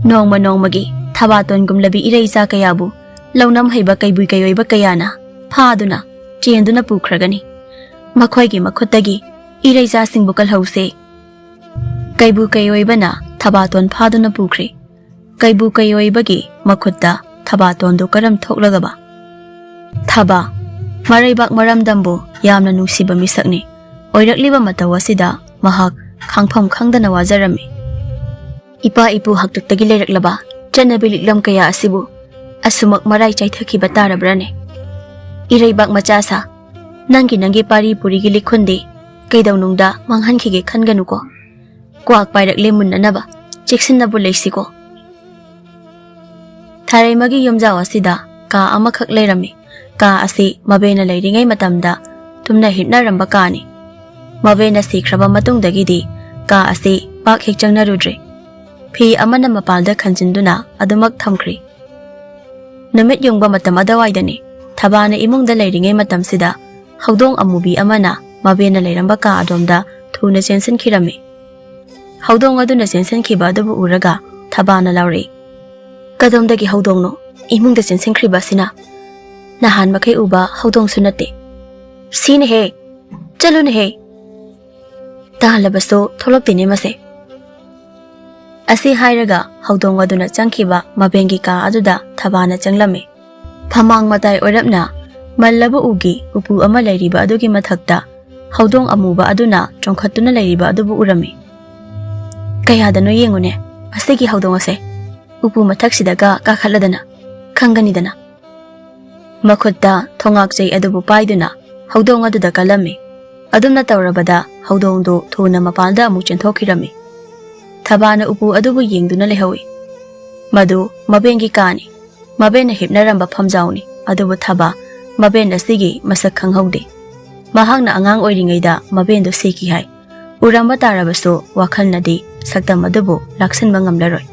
ꯅꯣꯡꯃ ꯅꯣꯡꯃꯒꯤ ꯊꯕꯥꯇꯣꯟꯒꯨꯝꯂꯕꯤ ꯏꯔꯩꯆꯥ ꯀꯌꯥꯕꯨ ꯂꯧꯅꯝ ꯍꯩꯕ ꯀꯩꯕꯨ ꯀꯩꯑꯣꯏꯕ ꯀꯌꯥꯅ ꯐꯥꯗꯨꯅ ꯆꯦꯟꯗꯨꯅ ꯄꯨꯈ꯭ꯔꯒꯅꯤ꯫ ꯃꯈꯣꯏꯒꯤ ꯃꯈꯨꯠꯇꯒꯤ ꯏꯔꯩꯆꯥꯁꯤꯡꯕꯨ ꯀꯜꯍꯧꯁꯦ꯫" ꯀꯩꯕꯨ ꯀꯩꯑꯣꯏꯕꯅ ꯊꯕꯥꯇꯣꯟ ꯐꯥꯗꯨꯅ ꯄꯨꯈ꯭ꯔꯦ꯫ ꯀꯩꯕꯨ ꯀꯩꯑꯣꯏꯕꯒꯤ ꯃꯈꯨꯠꯇ ꯊꯕꯥꯇꯣꯟꯗꯨ ꯀꯔꯝ ꯊꯣꯛꯂꯒꯕ? ꯊꯕꯥ, ꯃꯔꯩꯕꯥꯛ ꯃꯔꯝꯗꯝꯕꯨ ꯌꯥꯝꯅ ꯅꯨꯡꯁꯤꯕ ꯃꯤꯁꯛꯅꯤ꯫ ꯑꯣꯏꯔꯛꯂꯤꯕ ꯃꯇꯧ ꯑꯁꯤꯗ ꯃꯍꯥꯛ ꯈꯥꯡꯐꯝ ꯈꯪꯗꯅ ꯋꯥꯖꯔꯝꯃꯤ꯫ ꯏꯄꯥ ꯏꯄꯨ ꯍꯥꯛꯇꯛꯇꯒꯤ ꯂꯩꯔꯛꯂꯕ ꯆꯠꯅꯕꯤ ꯂꯤꯛꯂꯝ ꯀꯌꯥ ꯑꯁꯤꯕꯨ ꯑꯁꯨꯃꯛ ꯃꯔꯥꯏ ꯆꯥꯏꯊꯈꯤꯕ ꯇꯥꯔꯕ꯭ꯔꯥꯅꯦ? ꯏꯔꯩꯕꯥꯛ ꯃꯆꯥ ꯁꯥ, ꯅꯪꯒꯤ ꯅꯪꯒꯤ ꯄꯥꯔꯤ ꯄꯨꯔꯤꯒꯤ ꯂꯤꯈꯨꯟꯗꯤ ꯀꯩꯗꯧꯅꯨꯡꯗ ꯃꯥꯡꯍꯟꯈꯤꯒꯦ ꯈꯟꯒꯅꯨꯀꯣ꯫ ꯀ꯭ꯋꯥꯛ ꯄꯥꯏꯔꯛꯂꯦ ꯃꯨꯟꯅꯅꯕ, ꯆꯦꯛꯁꯤꯟꯅꯕꯨ ꯂꯩꯁꯤꯀꯣ꯫ ꯊꯥꯔꯩꯃꯒꯤ ꯌꯨꯝꯖꯥꯎ ꯑꯁꯤꯗ ꯀꯥ ꯑꯃꯈꯛ ꯂꯩꯔꯝꯃꯤ꯫ ꯀꯥ ꯑꯁꯤ ꯃꯕꯦꯅ ꯂꯩꯔꯤꯉꯩ ꯃꯇꯝꯗ ꯇꯨꯝꯅ ꯍꯤꯞꯅꯔꯝꯕ ꯀꯥꯅꯤ꯫ ꯃꯕꯦꯅ ꯁꯤꯈ꯭ꯔꯕ ꯃꯇꯨꯡꯗꯒꯤꯗꯤ ꯀꯥ ꯑꯁꯤ ꯄꯥꯛ ꯍꯦꯛ ꯆꯪꯅꯔꯨꯗ꯭ꯔꯦ꯫ ꯐꯤ ꯑꯃꯅ ꯃꯄꯥꯜꯗ ꯈꯟꯖꯤꯟꯗꯨꯅ ꯑꯗꯨꯃꯛ ꯊꯝꯈ꯭ꯔꯤ꯫ ꯅꯨꯃꯤꯠ ꯌꯨꯡꯕ ꯃꯇꯝ ꯑꯗꯨꯋꯥꯏꯗꯅꯤ꯫ ꯊꯕꯥꯅ ꯏꯃꯨꯡꯗ ꯂꯩꯔꯤꯉꯩ ꯃꯇꯝꯁꯤꯗ ꯍꯧꯗꯣꯡ ꯑꯃꯨꯕꯤ ꯑꯃꯅ ꯃꯕꯦꯅ ꯂꯩꯔꯝꯕ ꯀꯥ ꯑꯗꯣꯝꯗ ꯊꯨꯅ ꯆꯦꯟꯁꯤꯟꯈꯤꯔꯝꯃꯤ꯫ ꯍꯧꯗꯣꯡ ꯑꯗꯨꯅ ꯆꯦꯟꯁꯤꯟꯈꯤꯕ ꯑꯗꯨꯕꯨ ꯎꯔꯒ ꯊꯕꯥꯅ ꯂꯥꯎꯔꯛꯏ, "ꯀꯗꯣꯝꯗꯒꯤ ꯍꯧꯗꯣꯡꯅꯣ ꯏꯃꯨꯡꯗ ꯆꯦꯟꯁꯤꯟꯈ꯭ꯔꯤꯕ ꯑꯁꯤꯅ? ꯅꯍꯥꯟ ꯃꯈꯩ ꯎꯕ ꯍꯧꯗꯣꯡꯁꯨ ꯅꯠꯇꯦ꯫ ꯁꯤꯅꯦꯍꯦ! ꯆꯠꯂꯨꯅꯦꯍꯦ! ꯇꯥꯜꯂꯕꯁꯨ ꯊꯣꯛꯂꯛꯇꯦꯅꯦ ꯃꯁꯦ!" ꯑꯁꯤ ꯍꯥꯏꯔꯒ ꯍꯧꯗꯣꯡ ꯑꯗꯨꯅ ꯆꯪꯈꯤꯕ ꯃꯕꯦꯟꯒꯤ ꯀꯥ ꯑꯗꯨꯗ ꯊꯕꯥꯅ ꯆꯪꯂꯝꯃꯤ꯫ ꯐꯃꯥꯡ ꯃꯇꯥꯏ ꯑꯣꯏꯔꯞꯅ ꯃꯜꯂꯕ ꯎꯒꯤ ꯎꯄꯨ ꯑꯃ ꯂꯩꯔꯤꯕ ꯑꯗꯨꯒꯤ ꯃꯊꯛꯇ ꯍꯧꯗꯣꯡ ꯑꯃꯨꯕ ꯑꯗꯨꯅ ꯆꯣꯡꯈꯠꯇꯨꯅ ꯂꯩꯔꯤꯕ ꯑꯗꯨꯕꯨ ꯎꯔꯝꯃꯤ꯫ "ꯀꯌꯥꯗꯅꯣ ꯌꯦꯡꯉꯨꯅꯦ, ꯃꯁꯤꯒꯤ ꯍꯧꯗꯣꯡ ꯑꯁꯦ꯫ ꯎꯄꯨ ꯃꯊꯛꯁꯤꯗꯒ ꯀꯥꯈꯠꯂꯗꯅ ꯈꯪꯒꯅꯤꯗꯅ꯫" ꯃꯈꯨꯠꯇ ꯊꯣꯉꯥꯛ ꯆꯩ ꯑꯗꯨꯕꯨ ꯄꯥꯏꯗꯨꯅ ꯍꯧꯗꯣꯡ ꯑꯗꯨꯗ ꯀꯜꯂꯝꯃꯤ꯫ ꯑꯗꯨꯝꯅ ꯇꯧꯔꯕꯗ ꯍꯧꯗꯣꯡꯗꯨ ꯊꯨꯅ ꯃꯄꯥꯟꯗ ꯑꯃꯨꯛ ꯆꯦꯟꯊꯣꯛꯈꯤꯔꯝꯃꯤ꯫ ꯊꯕꯥꯅ ꯎꯄꯨ ꯑꯗꯨꯕꯨ ꯌꯦꯡꯗꯨꯅ ꯂꯩꯍꯧꯏ꯫ ꯃꯗꯨ ꯃꯕꯦꯟꯒꯤ ꯀꯥꯅꯤ꯫ ꯃꯕꯦꯟꯅ ꯍꯤꯞꯅꯔꯝꯕ ꯐꯝꯖꯥꯎꯅꯤ꯫ ꯑꯗꯨꯕꯨ ꯊꯕꯥ ꯃꯕꯦꯟ ꯑꯁꯤꯒꯤ ꯃꯁꯛ ꯈꯪꯍꯧꯗꯦ꯫ ꯃꯍꯥꯛꯅ ꯑꯉꯥꯡ ꯑꯣꯏꯔꯤꯉꯩꯗ ꯃꯕꯦꯟꯗꯨ ꯁꯤꯈꯤ ꯍꯥꯏ꯫ ꯎꯔꯝꯕ ꯇꯥꯔꯕꯁꯨ ꯋꯥꯈꯜꯅꯗꯤ ꯁꯛꯇꯝ ꯑꯗꯨꯕꯨ ꯂꯥꯛꯁꯤꯟꯕ ꯉꯝꯂꯔꯣꯏ꯫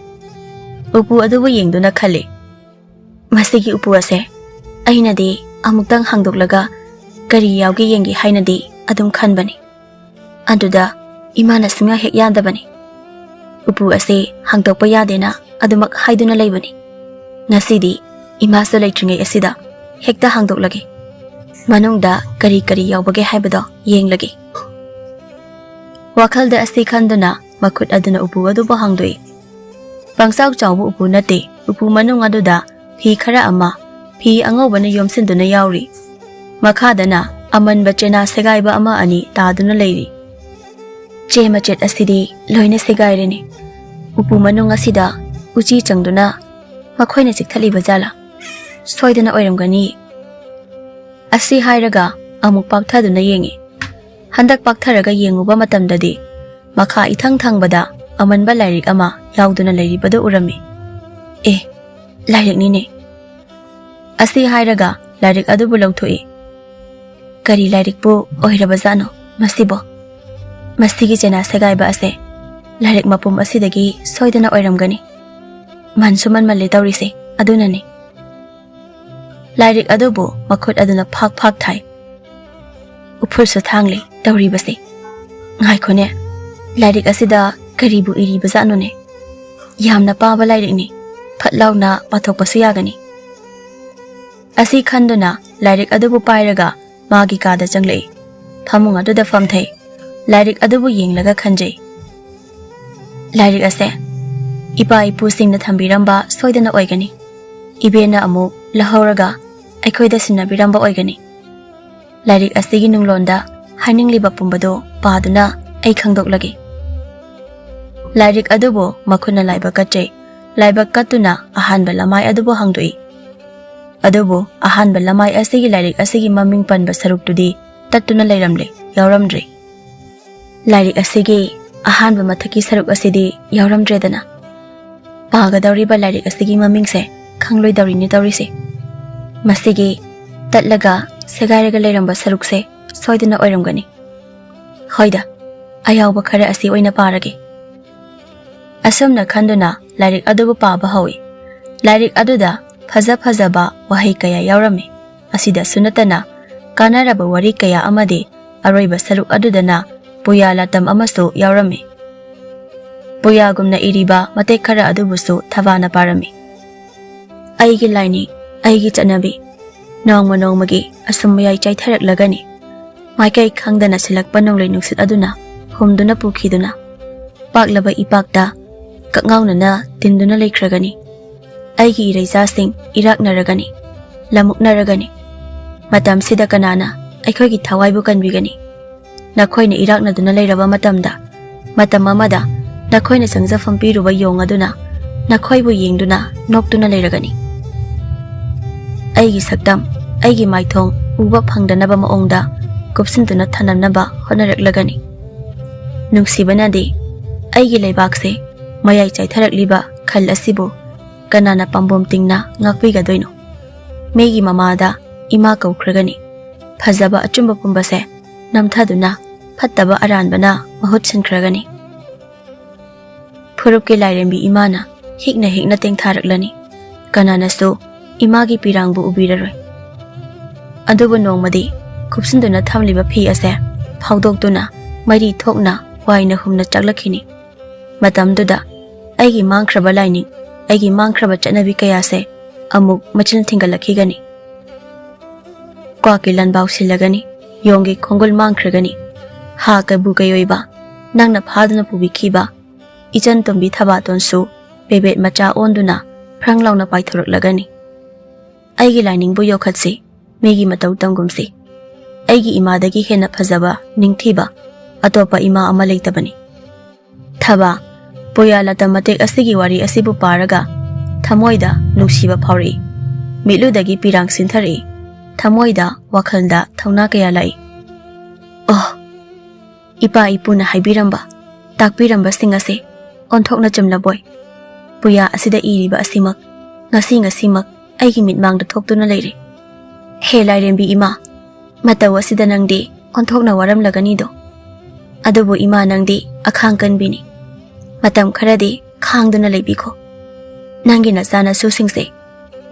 ꯎꯄꯨ ꯑꯗꯨꯕꯨ ꯌꯦꯡꯗꯨꯅ ꯈꯜꯂꯤ, "ꯃꯁꯤꯒꯤ ꯎꯄꯨ ꯑꯁꯦ ꯑꯩꯅꯗꯤ ꯑꯃꯨꯛꯇꯪ ꯍꯥꯡꯗꯣꯛꯂꯒ ꯀꯔꯤ ꯌꯥꯎꯒꯦ ꯌꯦꯡꯒꯦ ꯍꯥꯏꯅꯗꯤ ꯑꯗꯨꯝ ꯈꯟꯕꯅꯤ꯫ ꯑꯗꯨꯗ ꯏꯃꯥꯅ ꯁꯨꯡꯌꯥ ꯍꯦꯛ ꯌꯥꯗꯕꯅꯤ꯫ ꯎꯄꯨ ꯑꯁꯦ ꯍꯥꯡꯗꯣꯛꯄ ꯌꯥꯗꯦꯅ ꯑꯗꯨꯃꯛ ꯍꯥꯏꯗꯨꯅ ꯂꯩꯕꯅꯤ꯫ ꯉꯁꯤꯗꯤ ꯏꯃꯥꯁꯨ ꯂꯩꯇ꯭ꯔꯤꯉꯩ ꯑꯁꯤꯗ ꯍꯦꯛꯇ ꯍꯥꯡꯗꯣꯛꯂꯒꯦ꯫ ꯃꯅꯨꯡꯗ ꯀꯔꯤ ꯀꯔꯤ ꯌꯥꯎꯕꯒꯦ ꯍꯥꯏꯕꯗꯣ ꯌꯦꯡꯂꯒꯦ꯫" ꯋꯥꯈꯜꯗ ꯑꯁꯤ ꯈꯟꯗꯨꯅ ꯃꯈꯨꯠ ꯑꯗꯨꯅ ꯎꯄꯨ ꯑꯗꯨꯕꯨ ꯍꯥꯡꯗꯣꯛꯏ꯫ ꯄꯪꯆꯥꯎ ꯆꯥꯎꯕ ꯎꯄꯨ ꯅꯠꯇꯦ꯫ ꯎꯄꯨ ꯃꯅꯨꯡ ꯑꯗꯨꯗ ꯐꯤ ꯈꯔ ꯑꯃ ꯐꯤ ꯑꯉꯧꯕꯅ ꯌꯣꯝꯁꯤꯟꯗꯨꯅ ꯌꯥꯎꯔꯤ꯫ ꯃꯈꯥꯗꯅ ꯑꯃꯟꯕ ꯆꯦꯅꯥ ꯁꯦꯒꯥꯏꯕ ꯑꯃ ꯑꯅꯤ ꯇꯥꯗꯨꯅ ꯂꯩꯔꯤ꯫ ꯆꯦ ꯃꯆꯦꯠ ꯑꯁꯤꯗꯤ ꯂꯣꯏꯅ ꯁꯦꯒꯥꯏꯔꯅꯤ꯫ ꯎꯄꯨ ꯃꯅꯨꯡ ꯑꯁꯤꯗ ꯎꯆꯤ ꯆꯪꯗꯨꯅ ꯃꯈꯣꯏꯅ ꯆꯤꯛꯊꯠꯂꯤꯕ ꯖꯥꯠꯂꯥ? ꯁꯣꯏꯗꯅ ꯑꯣꯏꯔꯝꯒꯅꯤ꯫ ꯑꯁꯤ ꯍꯥꯏꯔꯒ ꯑꯃꯨꯛ ꯄꯥꯛꯊꯗꯨꯅ ꯌꯦꯡꯉꯤ꯫ ꯍꯟꯗꯛ ꯄꯥꯛꯊꯔꯒ ꯌꯦꯡꯉꯨꯕ ꯃꯇꯝꯗꯗꯤ ꯃꯈꯥ ꯏꯊꯪ ꯊꯪꯕꯗ ꯑꯃꯟꯕ ꯂꯥꯏꯔꯤꯛ ꯑꯃ ꯌꯥꯎꯗꯨꯅ ꯂꯩꯔꯤꯕꯗꯨ ꯎꯔꯝꯃꯤ꯫ ꯑꯦ, ꯂꯥꯏꯔꯤꯛꯅꯤꯅꯦ꯫ ꯑꯁꯤ ꯍꯥꯏꯔꯒ ꯂꯥꯏꯔꯤꯛ ꯑꯗꯨꯕꯨ ꯂꯧꯊꯣꯛꯏ꯫ ꯀꯔꯤ ꯂꯥꯏꯔꯤꯛꯄꯨ ꯑꯣꯏꯔꯕꯖꯥꯠꯅꯣ ꯃꯁꯤꯕꯣ? ꯃꯁꯤꯒꯤ ꯆꯦꯅꯥ ꯁꯦꯒꯥꯏꯕ ꯑꯁꯦ ꯂꯥꯏꯔꯤꯛ ꯃꯄꯨꯝ ꯑꯁꯤꯗꯒꯤ ꯁꯣꯏꯗꯅ ꯑꯣꯏꯔꯝꯒꯅꯤ꯫ ꯃꯟꯁꯨ ꯃꯟꯃꯜꯂꯦ ꯇꯧꯔꯤꯁꯦ, ꯑꯗꯨꯅꯅꯤ꯫ ꯂꯥꯏꯔꯤꯛ ꯑꯗꯨꯕꯨ ꯃꯈꯨꯠ ꯑꯗꯨꯅ ꯐꯥꯛ ꯐꯥꯛ ꯊꯥꯏ꯫ ꯎꯐꯨꯜꯁꯨ ꯊꯥꯡꯂꯤ ꯇꯧꯔꯤꯕꯁꯦ꯫ ꯉꯥꯏꯈꯣꯅꯦ, ꯂꯥꯏꯔꯤꯛ ꯑꯁꯤꯗ ꯀꯔꯤꯕꯨ ꯏꯔꯤꯕꯖꯥꯠꯅꯣꯅꯦ? ꯌꯥꯝꯅ ꯄꯥꯕ ꯂꯥꯏꯔꯤꯛꯅꯤ, ꯐꯠ ꯂꯥꯎꯅ ꯄꯥꯊꯣꯛꯄꯁꯨ ꯌꯥꯒꯅꯤ꯫ ꯑꯁꯤ ꯈꯟꯗꯨꯅ ꯂꯥꯏꯔꯤꯛ ꯑꯗꯨꯕꯨ ꯄꯥꯏꯔꯒ ꯃꯥꯒꯤ ꯀꯥꯗ ꯆꯪꯂꯛꯏ꯫ ꯐꯃꯨꯡ ꯑꯗꯨꯗ ꯐꯝꯊꯩ꯫ ꯂꯥꯏꯔꯤꯛ ꯑꯗꯨꯕꯨ ꯌꯦꯡꯂꯒ ꯈꯟꯖꯩ, ꯂꯥꯏꯔꯤꯛ ꯑꯁꯦ ꯏꯄꯥ ꯏꯄꯨꯁꯤꯡꯅ ꯊꯝꯕꯤꯔꯝꯕ ꯁꯣꯏꯗꯅ ꯑꯣꯏꯒꯅꯤ꯫ ꯏꯕꯦꯟꯅ ꯑꯃꯨꯛ ꯂꯧꯍꯧꯔꯒ ꯑꯩꯈꯣꯏꯗ ꯁꯤꯟꯅꯕꯤꯔꯝꯕ ꯑꯣꯏꯒꯅꯤ꯫ ꯂꯥꯏꯔꯤꯛ ꯑꯁꯤꯒꯤ ꯅꯨꯡꯂꯣꯟꯗ ꯍꯥꯏꯅꯤꯡꯂꯤꯕ ꯄꯨꯝꯕꯗꯨ ꯄꯥꯗꯨꯅ ꯑꯩ ꯈꯪꯗꯣꯛꯂꯒꯦ꯫ ꯂꯥꯏꯔꯤꯛ ꯑꯗꯨꯕꯨ ꯃꯈꯨꯠꯅ ꯂꯥꯏꯕꯛ ꯀꯠꯆꯩ꯫ ꯂꯥꯏꯕꯛ ꯀꯠꯇꯨꯅ ꯑꯍꯥꯟꯕ ꯂꯃꯥꯏ ꯑꯗꯨꯕꯨ ꯍꯥꯡꯗꯣꯛꯏ꯫ ꯑꯗꯨꯕꯨ ꯑꯍꯥꯟꯕ ꯂꯃꯥꯏ ꯑꯁꯤꯒꯤ ꯂꯥꯏꯔꯤꯛ ꯑꯁꯤꯒꯤ ꯃꯃꯤꯡ ꯄꯟꯕ ꯁꯔꯨꯛꯇꯨꯗꯤ ꯇꯠꯇꯨꯅ ꯂꯩꯔꯝꯂꯦ, ꯌꯥꯎꯔꯝꯗ꯭ꯔꯦ꯫ ꯂꯥꯏꯔꯤꯛ ꯑꯁꯤꯒꯤ ꯑꯍꯥꯟꯕ ꯃꯊꯛꯀꯤ ꯁꯔꯨꯛ ꯑꯁꯤꯗꯤ ꯌꯥꯎꯔꯝꯗ꯭ꯔꯦꯗꯅ꯫ ꯄꯥꯒꯗꯧꯔꯤꯕ ꯂꯥꯏꯔꯤꯛ ꯑꯁꯤꯒꯤ ꯃꯃꯤꯡꯁꯦ ꯈꯪꯂꯣꯏꯗꯧꯔꯤꯅꯦ ꯇꯧꯔꯤꯁꯦ꯫ ꯃꯁꯤꯒꯤ ꯇꯠꯂꯒ ꯁꯦꯒꯥꯏꯔꯒ ꯂꯩꯔꯝꯕ ꯁꯔꯨꯛꯁꯦ ꯁꯣꯏꯗꯅ ꯑꯣꯏꯔꯝꯒꯅꯤ꯫ ꯍꯣꯏꯗ, ꯑꯌꯥꯎꯕ ꯈꯔ ꯑꯁꯤ ꯑꯣꯏꯅ ꯄꯥꯔꯒꯦ꯫ ꯑꯁꯨꯝꯅ ꯈꯟꯗꯨꯅ ꯂꯥꯏꯔꯤꯛ ꯑꯗꯨꯕꯨ ꯄꯥꯕ ꯍꯧꯏ꯫ ꯂꯥꯏꯔꯤꯛ ꯑꯗꯨꯗ ꯐꯖ ꯐꯖꯕ ꯋꯥꯍꯩ ꯀꯌꯥ ꯌꯥꯎꯔꯝꯃꯤ꯫ ꯑꯁꯤꯗꯁꯨ ꯅꯠꯇꯅ ꯀꯥꯟꯅꯔꯕ ꯋꯥꯔꯤ ꯀꯌꯥ ꯑꯃꯗꯤ ꯑꯔꯣꯏꯕ ꯁꯔꯨꯛ ꯑꯗꯨꯗꯅ ꯄꯨꯌꯥ ꯂꯥꯇꯝ ꯑꯃꯁꯨ ꯌꯥꯎꯔꯝꯃꯤ꯫ ꯄꯨꯌꯥꯒꯨꯝꯅ ꯏꯔꯤꯕ ꯃꯇꯦꯛ ꯈꯔ ꯑꯗꯨꯕꯨꯁꯨ ꯊꯕꯥꯅ ꯄꯥꯔꯝꯃꯤ꯫ ꯑꯩꯒꯤ ꯂꯥꯏꯅꯤꯡ, ꯑꯩꯒꯤ ꯆꯠꯅꯕꯤ, ꯅꯣꯡꯃ ꯅꯣꯡꯃꯒꯤ ꯑꯁꯨꯝ ꯃꯌꯥꯏ ꯆꯥꯏꯊꯔꯛꯂꯒꯅꯤ꯫ ꯃꯥꯏꯀꯩ ꯈꯪꯗꯅ ꯁꯤꯜꯂꯛꯄ ꯅꯣꯡꯂꯩ ꯅꯨꯡꯁꯤꯠ ꯑꯗꯨꯅ ꯍꯨꯝꯗꯨꯅ ꯄꯨꯈꯤꯗꯨꯅ, ꯄꯥꯛꯂꯕ ꯏꯄꯥꯛꯇ ꯀꯛꯉꯥꯎꯅꯅ ꯇꯤꯟꯗꯨꯅ ꯂꯩꯈ꯭ꯔꯒꯅꯤ꯫ ꯑꯩꯒꯤ ꯏꯔꯩꯆꯥꯁꯤꯡ ꯏꯔꯥꯛꯅꯔꯒꯅꯤ, ꯂꯃꯨꯛꯅꯔꯒꯅꯤ꯫ ꯃꯇꯝꯁꯤꯗ ꯀꯅꯥꯅ ꯑꯩꯈꯣꯏꯒꯤ ꯊꯋꯥꯏꯕꯨ ꯀꯟꯕꯤꯒꯅꯤ꯫ ꯅꯈꯣꯏꯅ ꯏꯔꯥꯛꯅꯗꯨꯅ ꯂꯩꯔꯕ ꯃꯇꯝꯗ, ꯃꯇꯝ ꯑꯃꯗ ꯅꯈꯣꯏꯅ ꯆꯪꯖꯐꯝ ꯄꯤꯔꯨꯕ ꯌꯣꯡ ꯑꯗꯨꯅ ꯅꯈꯣꯏꯕꯨ ꯌꯦꯡꯗꯨꯅ ꯅꯣꯛꯇꯨꯅ ꯂꯩꯔꯒꯅꯤ꯫ ꯑꯩꯒꯤ ꯁꯛꯇꯝ, ꯑꯩꯒꯤ ꯃꯥꯏꯊꯣꯡ ꯎꯕ ꯐꯪꯗꯅꯕ ꯃꯑꯣꯡꯗ ꯀꯨꯞꯁꯤꯟꯗꯨꯅ ꯊꯝꯅꯅꯕ ꯍꯣꯠꯅꯔꯛꯂꯒꯅꯤ꯫ ꯅꯨꯡꯁꯤꯕꯅꯗꯤ ꯑꯩꯒꯤ ꯂꯩꯕꯥꯛꯁꯦ ꯃꯌꯥꯏ ꯆꯥꯏꯊꯔꯛꯂꯤꯕ ꯈꯜ ꯑꯁꯤꯕꯨ ꯀꯅꯥꯅ ꯄꯥꯝꯕꯣꯝ ꯇꯤꯡꯅ ꯉꯥꯛꯄꯤꯒꯗꯣꯏꯅꯣ? ꯃꯤꯒꯤ ꯃꯃꯥꯗ ꯏꯃꯥ ꯀꯧꯈ꯭ꯔꯒꯅꯤ꯫ ꯐꯖꯕ ꯑꯆꯨꯝꯕ ꯄꯨꯝꯕꯁꯦ ꯅꯝꯊꯗꯨꯅ ꯐꯠꯇꯕ ꯑꯔꯥꯟꯕꯅ ꯃꯍꯨꯠ ꯁꯤꯟꯈ꯭ꯔꯒꯅꯤ꯫ ꯐꯨꯔꯨꯞꯀꯤ ꯂꯥꯏꯔꯦꯝꯕꯤ ꯏꯃꯥꯅ ꯍꯤꯛꯅ ꯍꯤꯛꯅ ꯇꯦꯡꯊꯥꯔꯛꯂꯅꯤ꯫ ꯀꯅꯥꯅꯁꯨ ꯏꯃꯥꯒꯤ ꯄꯤꯔꯥꯡꯕꯨ ꯎꯕꯤꯔꯔꯣꯏ꯫ ꯑꯗꯨꯕꯨ ꯅꯣꯡꯃꯗꯤ ꯀꯨꯞꯁꯤꯟꯗꯨꯅ ꯊꯝꯂꯤꯕ ꯐꯤ ꯑꯁꯦ ꯐꯥꯎꯗꯣꯛꯇꯨꯅ ꯃꯩꯔꯤ ꯊꯣꯛꯅ ꯋꯥꯏꯅ ꯍꯨꯝꯅ ꯆꯥꯛꯂꯛꯈꯤꯅꯤ꯫ ꯃꯇꯝꯗꯨꯗ ꯑꯩꯒꯤ ꯃꯥꯡꯈ꯭ꯔꯕ ꯂꯥꯏꯅꯤꯡ, ꯑꯩꯒꯤ ꯃꯥꯡꯈ꯭ꯔꯕ ꯆꯠꯅꯕꯤ ꯀꯌꯥꯁꯦ ꯑꯃꯨꯛ ꯃꯆꯤꯟ ꯊꯤꯡꯒꯠꯂꯛꯈꯤꯒꯅꯤ꯫ ꯀ꯭ꯋꯥꯛꯀꯤ ꯂꯟꯕꯥꯎ ꯁꯤꯜꯂꯒꯅꯤ, ꯌꯣꯡꯒꯤ ꯈꯣꯡꯒꯨꯜ ꯃꯥꯡꯈ꯭ꯔꯒꯅꯤ꯫ ꯍꯥ ꯀꯩꯕꯨ ꯀꯩꯑꯣꯏꯕ, ꯅꯪꯅ ꯐꯥꯗꯨꯅ ꯄꯨꯕꯤꯈꯤꯕ ꯏꯆꯟ ꯇꯣꯝꯕꯤ ꯊꯕꯥꯇꯣꯟꯁꯨ ꯄꯦꯕꯦꯠ ꯃꯆꯥ ꯑꯣꯟꯗꯨꯅ ꯐ꯭ꯔꯪ ꯂꯥꯎꯅ ꯄꯥꯏꯊꯣꯔꯛꯂꯒꯅꯤ꯫ ꯑꯩꯒꯤ ꯂꯥꯏꯅꯤꯡꯕꯨ ꯌꯣꯛꯈꯠꯁꯤ, ꯃꯤꯒꯤ ꯃꯇꯧ ꯇꯝꯒꯨꯝꯁꯤ꯫ ꯑꯩꯒꯤ ꯏꯃꯥꯗꯒꯤ ꯍꯦꯟꯅ ꯐꯖꯕ, ꯅꯤꯡꯊꯤꯕ ꯑꯇꯣꯞꯄ ꯏꯃꯥ ꯑꯃ ꯂꯩꯇꯕꯅꯤ꯫ ꯊꯕꯥ, ꯄꯨꯌꯥ ꯂꯇꯝ ꯃꯇꯦꯛ ꯑꯁꯤꯒꯤ ꯋꯥꯔꯤ ꯑꯁꯤꯕꯨ ꯄꯥꯔꯒ ꯊꯃꯣꯏꯗ ꯅꯨꯡꯁꯤꯕ ꯐꯥꯎꯔꯛꯏ꯫ ꯃꯤꯠꯂꯨꯗꯒꯤ ꯄꯤꯔꯥꯡ ꯁꯤꯟꯊꯔꯛꯏ꯫ ꯊꯃꯣꯏꯗ, ꯋꯥꯈꯜꯗ ꯊꯧꯅꯥ ꯀꯌꯥ ꯂꯥꯛꯏ꯫ ꯑꯣ, ꯏꯄꯥ ꯏꯄꯨꯅ ꯍꯥꯏꯕꯤꯔꯝꯕ, ꯇꯥꯛꯄꯤꯔꯝꯕꯁꯤꯡ ꯑꯁꯦ ꯑꯣꯟꯊꯣꯛꯅ ꯆꯨꯝꯂꯕꯣꯏ꯫ ꯄꯨꯌꯥ ꯑꯁꯤꯗ ꯏꯔꯤꯕ ꯑꯁꯤꯃꯛ ꯉꯁꯤ ꯉꯁꯤꯃꯛ ꯑꯩꯒꯤ ꯃꯤꯠꯃꯥꯡꯗ ꯊꯣꯛꯇꯨꯅ ꯂꯩꯔꯦ꯫ ꯍꯦ ꯂꯥꯏꯔꯦꯝꯕꯤ ꯏꯃꯥ, ꯃꯇꯧ ꯑꯁꯤꯗ ꯅꯪꯗꯤ ꯑꯣꯟꯊꯣꯛꯅ ꯋꯥꯔꯝꯂꯒꯅꯤꯗꯣ꯫ ꯑꯗꯨꯕꯨ ꯏꯃꯥ, ꯅꯪꯗꯤ ꯑꯈꯥꯡ ꯀꯟꯕꯤꯅꯤ꯫ ꯃꯇꯝ ꯈꯔꯗꯤ ꯈꯥꯡꯗꯨꯅ ꯂꯩꯕꯤꯈꯣ꯫ ꯅꯪꯒꯤ ꯅꯆꯥꯅꯁꯨꯁꯤꯡꯁꯦ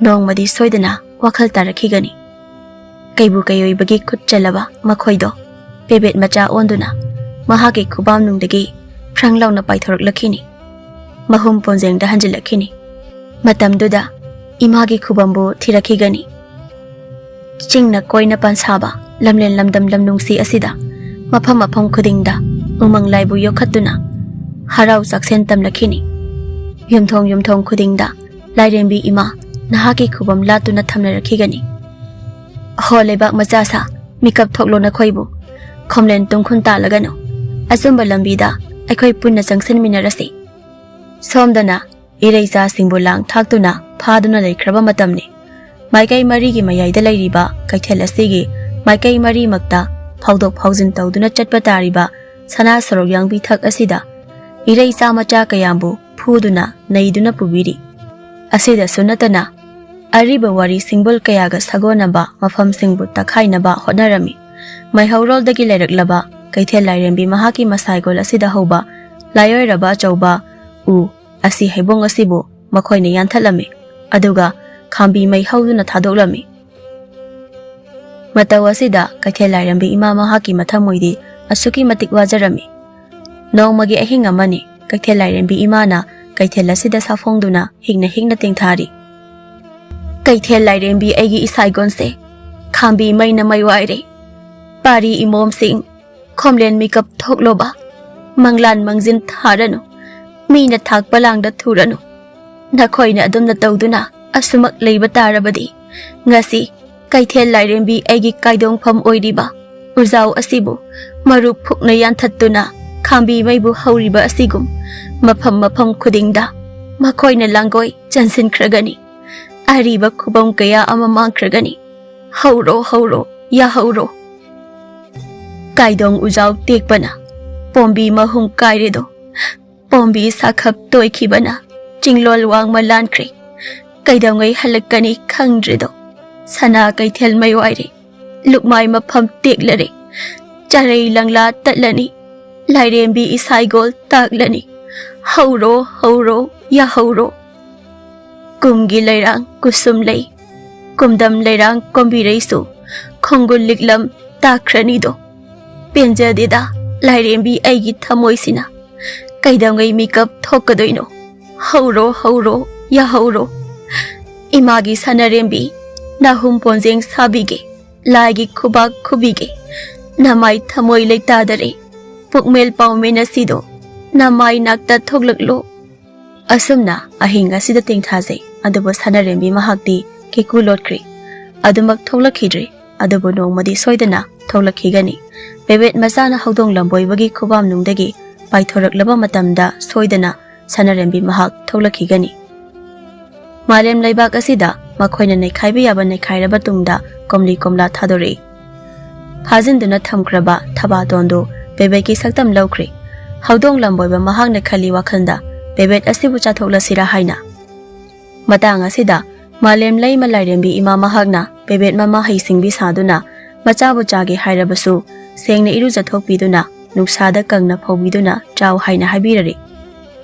ꯅꯣꯡꯃꯗꯤ ꯁꯣꯏꯗꯅ ꯋꯥꯈꯜ ꯇꯥꯔꯛꯈꯤꯒꯅꯤ꯫ ꯀꯩꯕꯨ ꯀꯩꯑꯣꯏꯕꯒꯤ ꯈꯨꯠ ꯆꯜꯂꯕ ꯃꯈꯣꯏꯗꯣ ꯄꯦꯕꯦꯠ ꯃꯆꯥ ꯑꯣꯟꯗꯨꯅ ꯃꯍꯥꯛꯀꯤ ꯈꯨꯕꯥꯝꯅꯨꯡꯗꯒꯤ ꯐ꯭ꯔꯪ ꯂꯥꯎꯅ ꯄꯥꯏꯊꯣꯔꯛꯂꯛꯈꯤꯅꯤ꯫ ꯃꯍꯨꯝ ꯄꯣꯟꯖꯦꯡꯗ ꯍꯟꯖꯤꯜꯂꯛꯈꯤꯅꯤ꯫ ꯃꯇꯝꯗꯨꯗ ꯏꯃꯥꯒꯤ ꯈꯨꯕꯝꯕꯨ ꯊꯤꯔꯛꯈꯤꯒꯅꯤ꯫ ꯆꯤꯡꯅ ꯀꯣꯏꯅ ꯄꯥꯟꯁꯥꯕ ꯂꯝꯂꯦꯟ ꯂꯝꯗꯝ ꯂꯝꯅꯨꯡꯁꯤ ꯑꯁꯤꯗ ꯃꯐꯝ ꯃꯐꯝ ꯈꯨꯗꯤꯡꯗ ꯎꯃꯪ ꯂꯥꯏꯕꯨ ꯌꯣꯛꯈꯠꯇꯨꯅ ꯍꯔꯥꯎ ꯆꯥꯛꯁꯦꯟ ꯇꯝꯂꯛꯈꯤꯅꯤ꯫ ꯌꯨꯝꯊꯣꯡ ꯌꯨꯝꯊꯣꯡ ꯈꯨꯗꯤꯡꯗ ꯂꯥꯏꯔꯦꯝꯕꯤ ꯏꯃꯥ ꯅꯍꯥꯛꯀꯤ ꯈꯨꯕꯝ ꯂꯥꯠꯇꯨꯅ ꯊꯝꯅꯔꯛꯈꯤꯒꯅꯤ꯫ ꯍꯣ ꯂꯩꯕꯥꯛ ꯃꯆꯥ ꯁꯥ, ꯃꯤꯀꯞ ꯊꯣꯛꯂꯣ ꯅꯈꯣꯏꯕꯨ꯫ ꯈꯣꯝꯂꯦꯟ ꯇꯨꯡꯈꯨꯟ ꯇꯥꯜꯂꯒꯅꯨ꯫ ꯑꯆꯨꯝꯕ ꯂꯝꯕꯤꯗ ꯑꯩꯈꯣꯏ ꯄꯨꯟꯅ ꯆꯪꯁꯤꯟꯃꯤꯟꯅꯔꯁꯤ꯫ ꯁꯣꯝꯗꯅ ꯏꯔꯩꯆꯥꯁꯤꯡꯕꯨ ꯂꯥꯡ ꯊꯥꯛꯇꯨꯅ ꯐꯥꯗꯨꯅ ꯂꯩꯈ꯭ꯔꯕ ꯃꯇꯝꯅꯤ꯫ ꯃꯥꯏꯀꯩ ꯃꯔꯤꯒꯤ ꯃꯌꯥꯏꯗ ꯂꯩꯔꯤꯕ ꯀꯩꯊꯦꯜ ꯑꯁꯤꯒꯤ ꯃꯥꯏꯀꯩ ꯃꯔꯤꯃꯛꯇ ꯐꯥꯎꯗꯣꯛ ꯐꯥꯎꯖꯤꯟ ꯇꯧꯗꯨꯅ ꯆꯠꯄ ꯇꯥꯔꯤꯕ ꯁꯅꯥ ꯁꯣꯔꯣꯛ ꯌꯥꯡꯕꯤꯊꯛ ꯑꯁꯤꯗ ꯏꯔꯩꯆꯥ ꯃꯆꯥ ꯀꯌꯥꯕꯨ ꯐꯨꯗꯨꯅ ꯅꯩꯗꯨꯅ ꯄꯨꯕꯤꯔꯤ꯫ ꯑꯁꯤꯗꯁꯨ ꯅꯠꯇꯅ ꯑꯔꯤꯕ ꯋꯥꯔꯤ ꯁꯤꯡꯕꯨꯜ ꯀꯌꯥꯒ ꯁꯥꯒꯣꯟꯅꯕ ꯃꯐꯝꯁꯤꯡꯕꯨ ꯇꯛꯈꯥꯏꯅꯕ ꯍꯣꯠꯅꯔꯝꯃꯤ꯫ ꯃꯩꯍꯧꯔꯣꯜꯗꯒꯤ ꯂꯩꯔꯛꯂꯕ ꯀꯩꯊꯦꯜ ꯂꯥꯏꯔꯦꯝꯕꯤ ꯃꯍꯥꯛꯀꯤ ꯃꯁꯥꯏꯒꯣꯜ ꯑꯁꯤꯗ ꯍꯧꯕ ꯂꯥꯏꯑꯣꯏꯔꯕ ꯑꯆꯧꯕ ꯎ ꯑꯁꯤ ꯍꯩꯕꯣꯡ ꯑꯁꯤꯕꯨ ꯃꯈꯣꯏꯅ ꯌꯥꯟꯊꯠꯂꯝꯃꯤ, ꯑꯗꯨꯒ ꯈꯥꯝꯕꯤ ꯃꯩ ꯍꯧꯗꯨꯅ ꯊꯥꯗꯣꯛꯂꯝꯃꯤ꯫ ꯃꯇꯧ ꯑꯁꯤꯗ ꯀꯩꯊꯦꯜ ꯂꯥꯏꯔꯦꯝꯕꯤ ꯏꯃꯥ ꯃꯍꯥꯛꯀꯤ ꯃꯊꯃꯣꯏꯗꯤ ꯑꯁꯨꯛꯀꯤ ꯃꯇꯤꯛ ꯋꯥꯖꯔꯝꯃꯤ꯫ ꯅꯣꯡꯃꯒꯤ ꯑꯍꯤꯡ ꯑꯃꯅꯤ, ꯀꯩꯊꯦꯜ ꯂꯥꯏꯔꯦꯝꯕꯤ ꯏꯃꯥꯅ ꯀꯩꯊꯦꯜ ꯑꯁꯤꯗ ꯁꯥꯐꯣꯡꯗꯨꯅ ꯍꯤꯡꯅ ꯍꯤꯡꯅ ꯇꯦꯡꯊꯥꯔꯤ꯫ "ꯀꯩꯊꯦꯜ ꯂꯥꯏꯔꯦꯝꯕꯤ ꯑꯩꯒꯤ ꯏꯁꯥꯏꯒꯣꯟꯁꯦ, ꯈꯥꯝꯕꯤ ꯃꯩꯅ ꯃꯩ ꯋꯥꯏꯔꯦ꯫ ꯄꯥꯔꯤ ꯏꯃꯣꯝꯁꯤꯡ, ꯈꯣꯝꯂꯦꯟ ꯃꯤꯀꯞ ꯊꯣꯛꯂꯣꯕ꯫ ꯃꯪꯂꯥꯟ ꯃꯪꯖꯤꯟ ꯊꯥꯔꯅꯨ, ꯃꯤꯅ ꯊꯥꯛꯄ ꯂꯥꯡꯗ ꯊꯨꯔꯅꯨ꯫ ꯅꯈꯣꯏꯅ ꯑꯗꯨꯝꯅ ꯇꯧꯗꯨꯅ ꯑꯁꯨꯃꯛ ꯂꯩꯕ ꯇꯥꯔꯕꯗꯤ, ꯉꯁꯤ ꯀꯩꯊꯦꯜ ꯂꯥꯏꯔꯦꯝꯕꯤ ꯑꯩꯒꯤ ꯀꯥꯏꯗꯣꯡꯐꯝ ꯑꯣꯏꯔꯤꯕ ꯎꯖꯥꯎ ꯑꯁꯤꯕꯨ ꯃꯔꯨ ꯐꯨꯛꯅ ꯌꯥꯟꯊꯠꯇꯨꯅ ꯈꯥꯝꯕꯤ ꯃꯩꯕꯨ ꯍꯧꯔꯤꯕ ꯑꯁꯤꯒꯨꯝ ꯃꯐꯝ ꯃꯐꯝ ꯈꯨꯗꯤꯡꯗ ꯃꯈꯣꯏꯅ ꯂꯥꯡꯒꯣꯏ ꯆꯟꯁꯤꯟꯈ꯭ꯔꯒꯅꯤ꯫ ꯑꯔꯤꯕ ꯈꯨꯕꯝ ꯀꯌꯥ ꯑꯃ ꯃꯥꯡꯈ꯭ꯔꯒꯅꯤ꯫ ꯍꯧꯔꯣ, ꯍꯧꯔꯣ, ꯌꯥꯍꯧꯔꯣ꯫ ꯀꯥꯏꯗꯣꯡ ꯎꯖꯥꯎ ꯇꯦꯛꯄꯅ ꯄꯣꯝꯕꯤ ꯃꯍꯨꯝ ꯀꯥꯏꯔꯦꯗꯣ꯫ ꯄꯣꯝꯕꯤ ꯁꯥꯈꯛ ꯇꯣꯏꯈꯤꯕꯅ ꯆꯤꯡꯂꯣꯜ ꯋꯥꯡꯃ ꯂꯥꯟꯈ꯭ꯔꯦ꯫ ꯀꯩꯗꯧꯉꯩ ꯍꯜꯂꯛꯀꯅꯤ ꯈꯪꯗ꯭ꯔꯦꯗꯣ꯫ ꯁꯅꯥ ꯀꯩꯊꯦꯜ ꯃꯩ ꯋꯥꯏꯔꯦ, ꯂꯨꯛꯃꯥꯏ ꯃꯐꯝ ꯇꯦꯛꯂꯔꯦ꯫ ꯆꯔꯩ ꯂꯪꯂꯥ ꯇꯠꯂꯅꯤ, ꯂꯥꯏꯔꯦꯝꯕꯤ ꯏꯁꯥꯏꯒꯣꯜ ꯇꯥꯛꯂꯅꯤ꯫ ꯍꯧꯔꯣ, ꯍꯧꯔꯣ, ꯌꯥꯍꯧꯔꯣ꯫ ꯀꯨꯝꯒꯤ ꯂꯩꯔꯥꯡ ꯀꯨꯁꯨꯝ ꯂꯩ, ꯀꯨꯝꯗꯝ ꯂꯩꯔꯥꯡ ꯀꯣꯝꯕꯤꯔꯩꯁꯨ ꯈꯣꯡꯒꯨꯜ ꯂꯤꯛꯂꯝ ꯇꯥꯛꯈ꯭ꯔꯅꯤꯗꯣ꯫ ꯄꯦꯟꯖꯗꯦꯗ ꯂꯥꯏꯔꯦꯝꯕꯤ ꯑꯩꯒꯤ ꯊꯃꯣꯏꯁꯤꯅ꯫ ꯀꯩꯗꯧꯉꯩ ꯃꯤꯀꯞ ꯊꯣꯛꯀꯗꯣꯏꯅꯣ? ꯍꯧꯔꯣ, ꯍꯧꯔꯣ, ꯌꯥꯍꯧꯔꯣ꯫ ꯏꯃꯥꯒꯤ ꯁꯅꯔꯦꯝꯕꯤ, ꯅꯥꯍꯨꯝ ꯄꯣꯟꯖꯦꯡ ꯁꯥꯕꯤꯒꯦ, ꯂꯥꯏꯒꯤ ꯈꯨꯕꯥꯛ ꯈꯨꯕꯤꯒꯦ꯫ ꯅꯃꯥꯏ ꯊꯃꯣꯏ ꯂꯩꯇꯥꯗꯔꯦ, ꯄꯨꯛꯃꯦꯜ ꯄꯥꯎꯃꯦꯟ ꯑꯁꯤꯗꯣ ꯅꯃꯥꯏ ꯅꯥꯛꯇ ꯊꯣꯛꯂꯛꯂꯣ꯫ ꯑꯁꯨꯝꯅ ꯑꯍꯤꯡ ꯑꯁꯤꯗ ꯇꯦꯡꯊꯥꯖꯩ, ꯑꯗꯨꯕꯨ ꯁꯅꯔꯦꯝꯕꯤ ꯃꯍꯥꯛꯇꯤ ꯀꯦꯀꯨ ꯂꯣꯠꯈ꯭ꯔꯦ꯫ ꯑꯗꯨꯃꯛ ꯊꯣꯛꯂꯛꯈꯤꯗ꯭ꯔꯦ꯫ ꯑꯗꯨꯕꯨ ꯅꯣꯡꯃꯗꯤ ꯁꯣꯏꯗꯅ ꯊꯣꯛꯂꯛꯈꯤꯒꯅꯤ꯫ ꯄꯦꯕꯦꯠ ꯃꯆꯥꯅ ꯍꯧꯗꯣꯡ ꯂꯝꯕꯣꯏꯕꯒꯤ ꯈꯨꯕꯥꯝꯅꯨꯡꯗꯒꯤ ꯄꯥꯏꯊꯣꯔꯛꯂꯕ ꯃꯇꯝꯗ ꯁꯣꯏꯗꯅ ꯁꯅꯥꯔꯦꯝꯕꯤ ꯃꯍꯥꯛ ꯊꯣꯛꯂꯛꯈꯤꯒꯅꯤ꯫ ꯃꯥꯂꯦꯝ ꯂꯩꯕꯥꯛ ꯑꯁꯤꯗ ꯃꯈꯣꯏꯅ ꯅꯩꯈꯥꯏꯕ ꯌꯥꯕ ꯅꯩꯈꯥꯏꯔꯕ ꯇꯨꯡꯗ ꯀꯣꯝꯂꯤ ꯀꯣꯝꯂꯥ ꯊꯥꯗꯣꯔꯛꯏ꯫ ꯐꯥꯖꯤꯟꯗꯨꯅ ꯊꯝꯈ꯭ꯔꯕ ꯊꯕꯥꯇꯣꯟꯗꯨ ꯄꯦꯕꯦꯠꯀꯤ ꯁꯛꯇꯝ ꯂꯧꯈ꯭ꯔꯦ꯫ ꯍꯧꯗꯣꯡ ꯂꯝꯕꯣꯏꯕ ꯃꯍꯥꯛꯅ ꯈꯜꯂꯤ ꯋꯥꯈꯜꯗ, "ꯄꯦꯕꯦꯠ ꯑꯁꯤꯕꯨ ꯆꯥꯊꯣꯛꯂꯁꯤꯔꯥ?" ꯍꯥꯏꯅ꯫ ꯃꯇꯥꯡ ꯑꯁꯤꯗ ꯃꯥꯂꯦꯝ ꯂꯩꯃ ꯂꯥꯏꯔꯦꯝꯕꯤ ꯏꯃꯥ ꯃꯍꯥꯛꯅ ꯄꯦꯕꯦꯠ ꯃꯃꯥ ꯍꯩꯁꯤꯡꯕꯤ ꯁꯥꯗꯨꯅ ꯃꯆꯥꯕꯨ ꯆꯥꯒꯦ ꯍꯥꯏꯔꯕꯁꯨ ꯁꯦꯡꯅ ꯏꯔꯨꯖꯊꯣꯛꯄꯤꯗꯨꯅ ꯅꯨꯡꯁꯥꯗ ꯀꯪꯅ ꯐꯧꯕꯤꯗꯨꯅ ꯆꯥꯎ ꯍꯥꯏꯅ ꯍꯥꯏꯕꯤꯔꯔꯤ꯫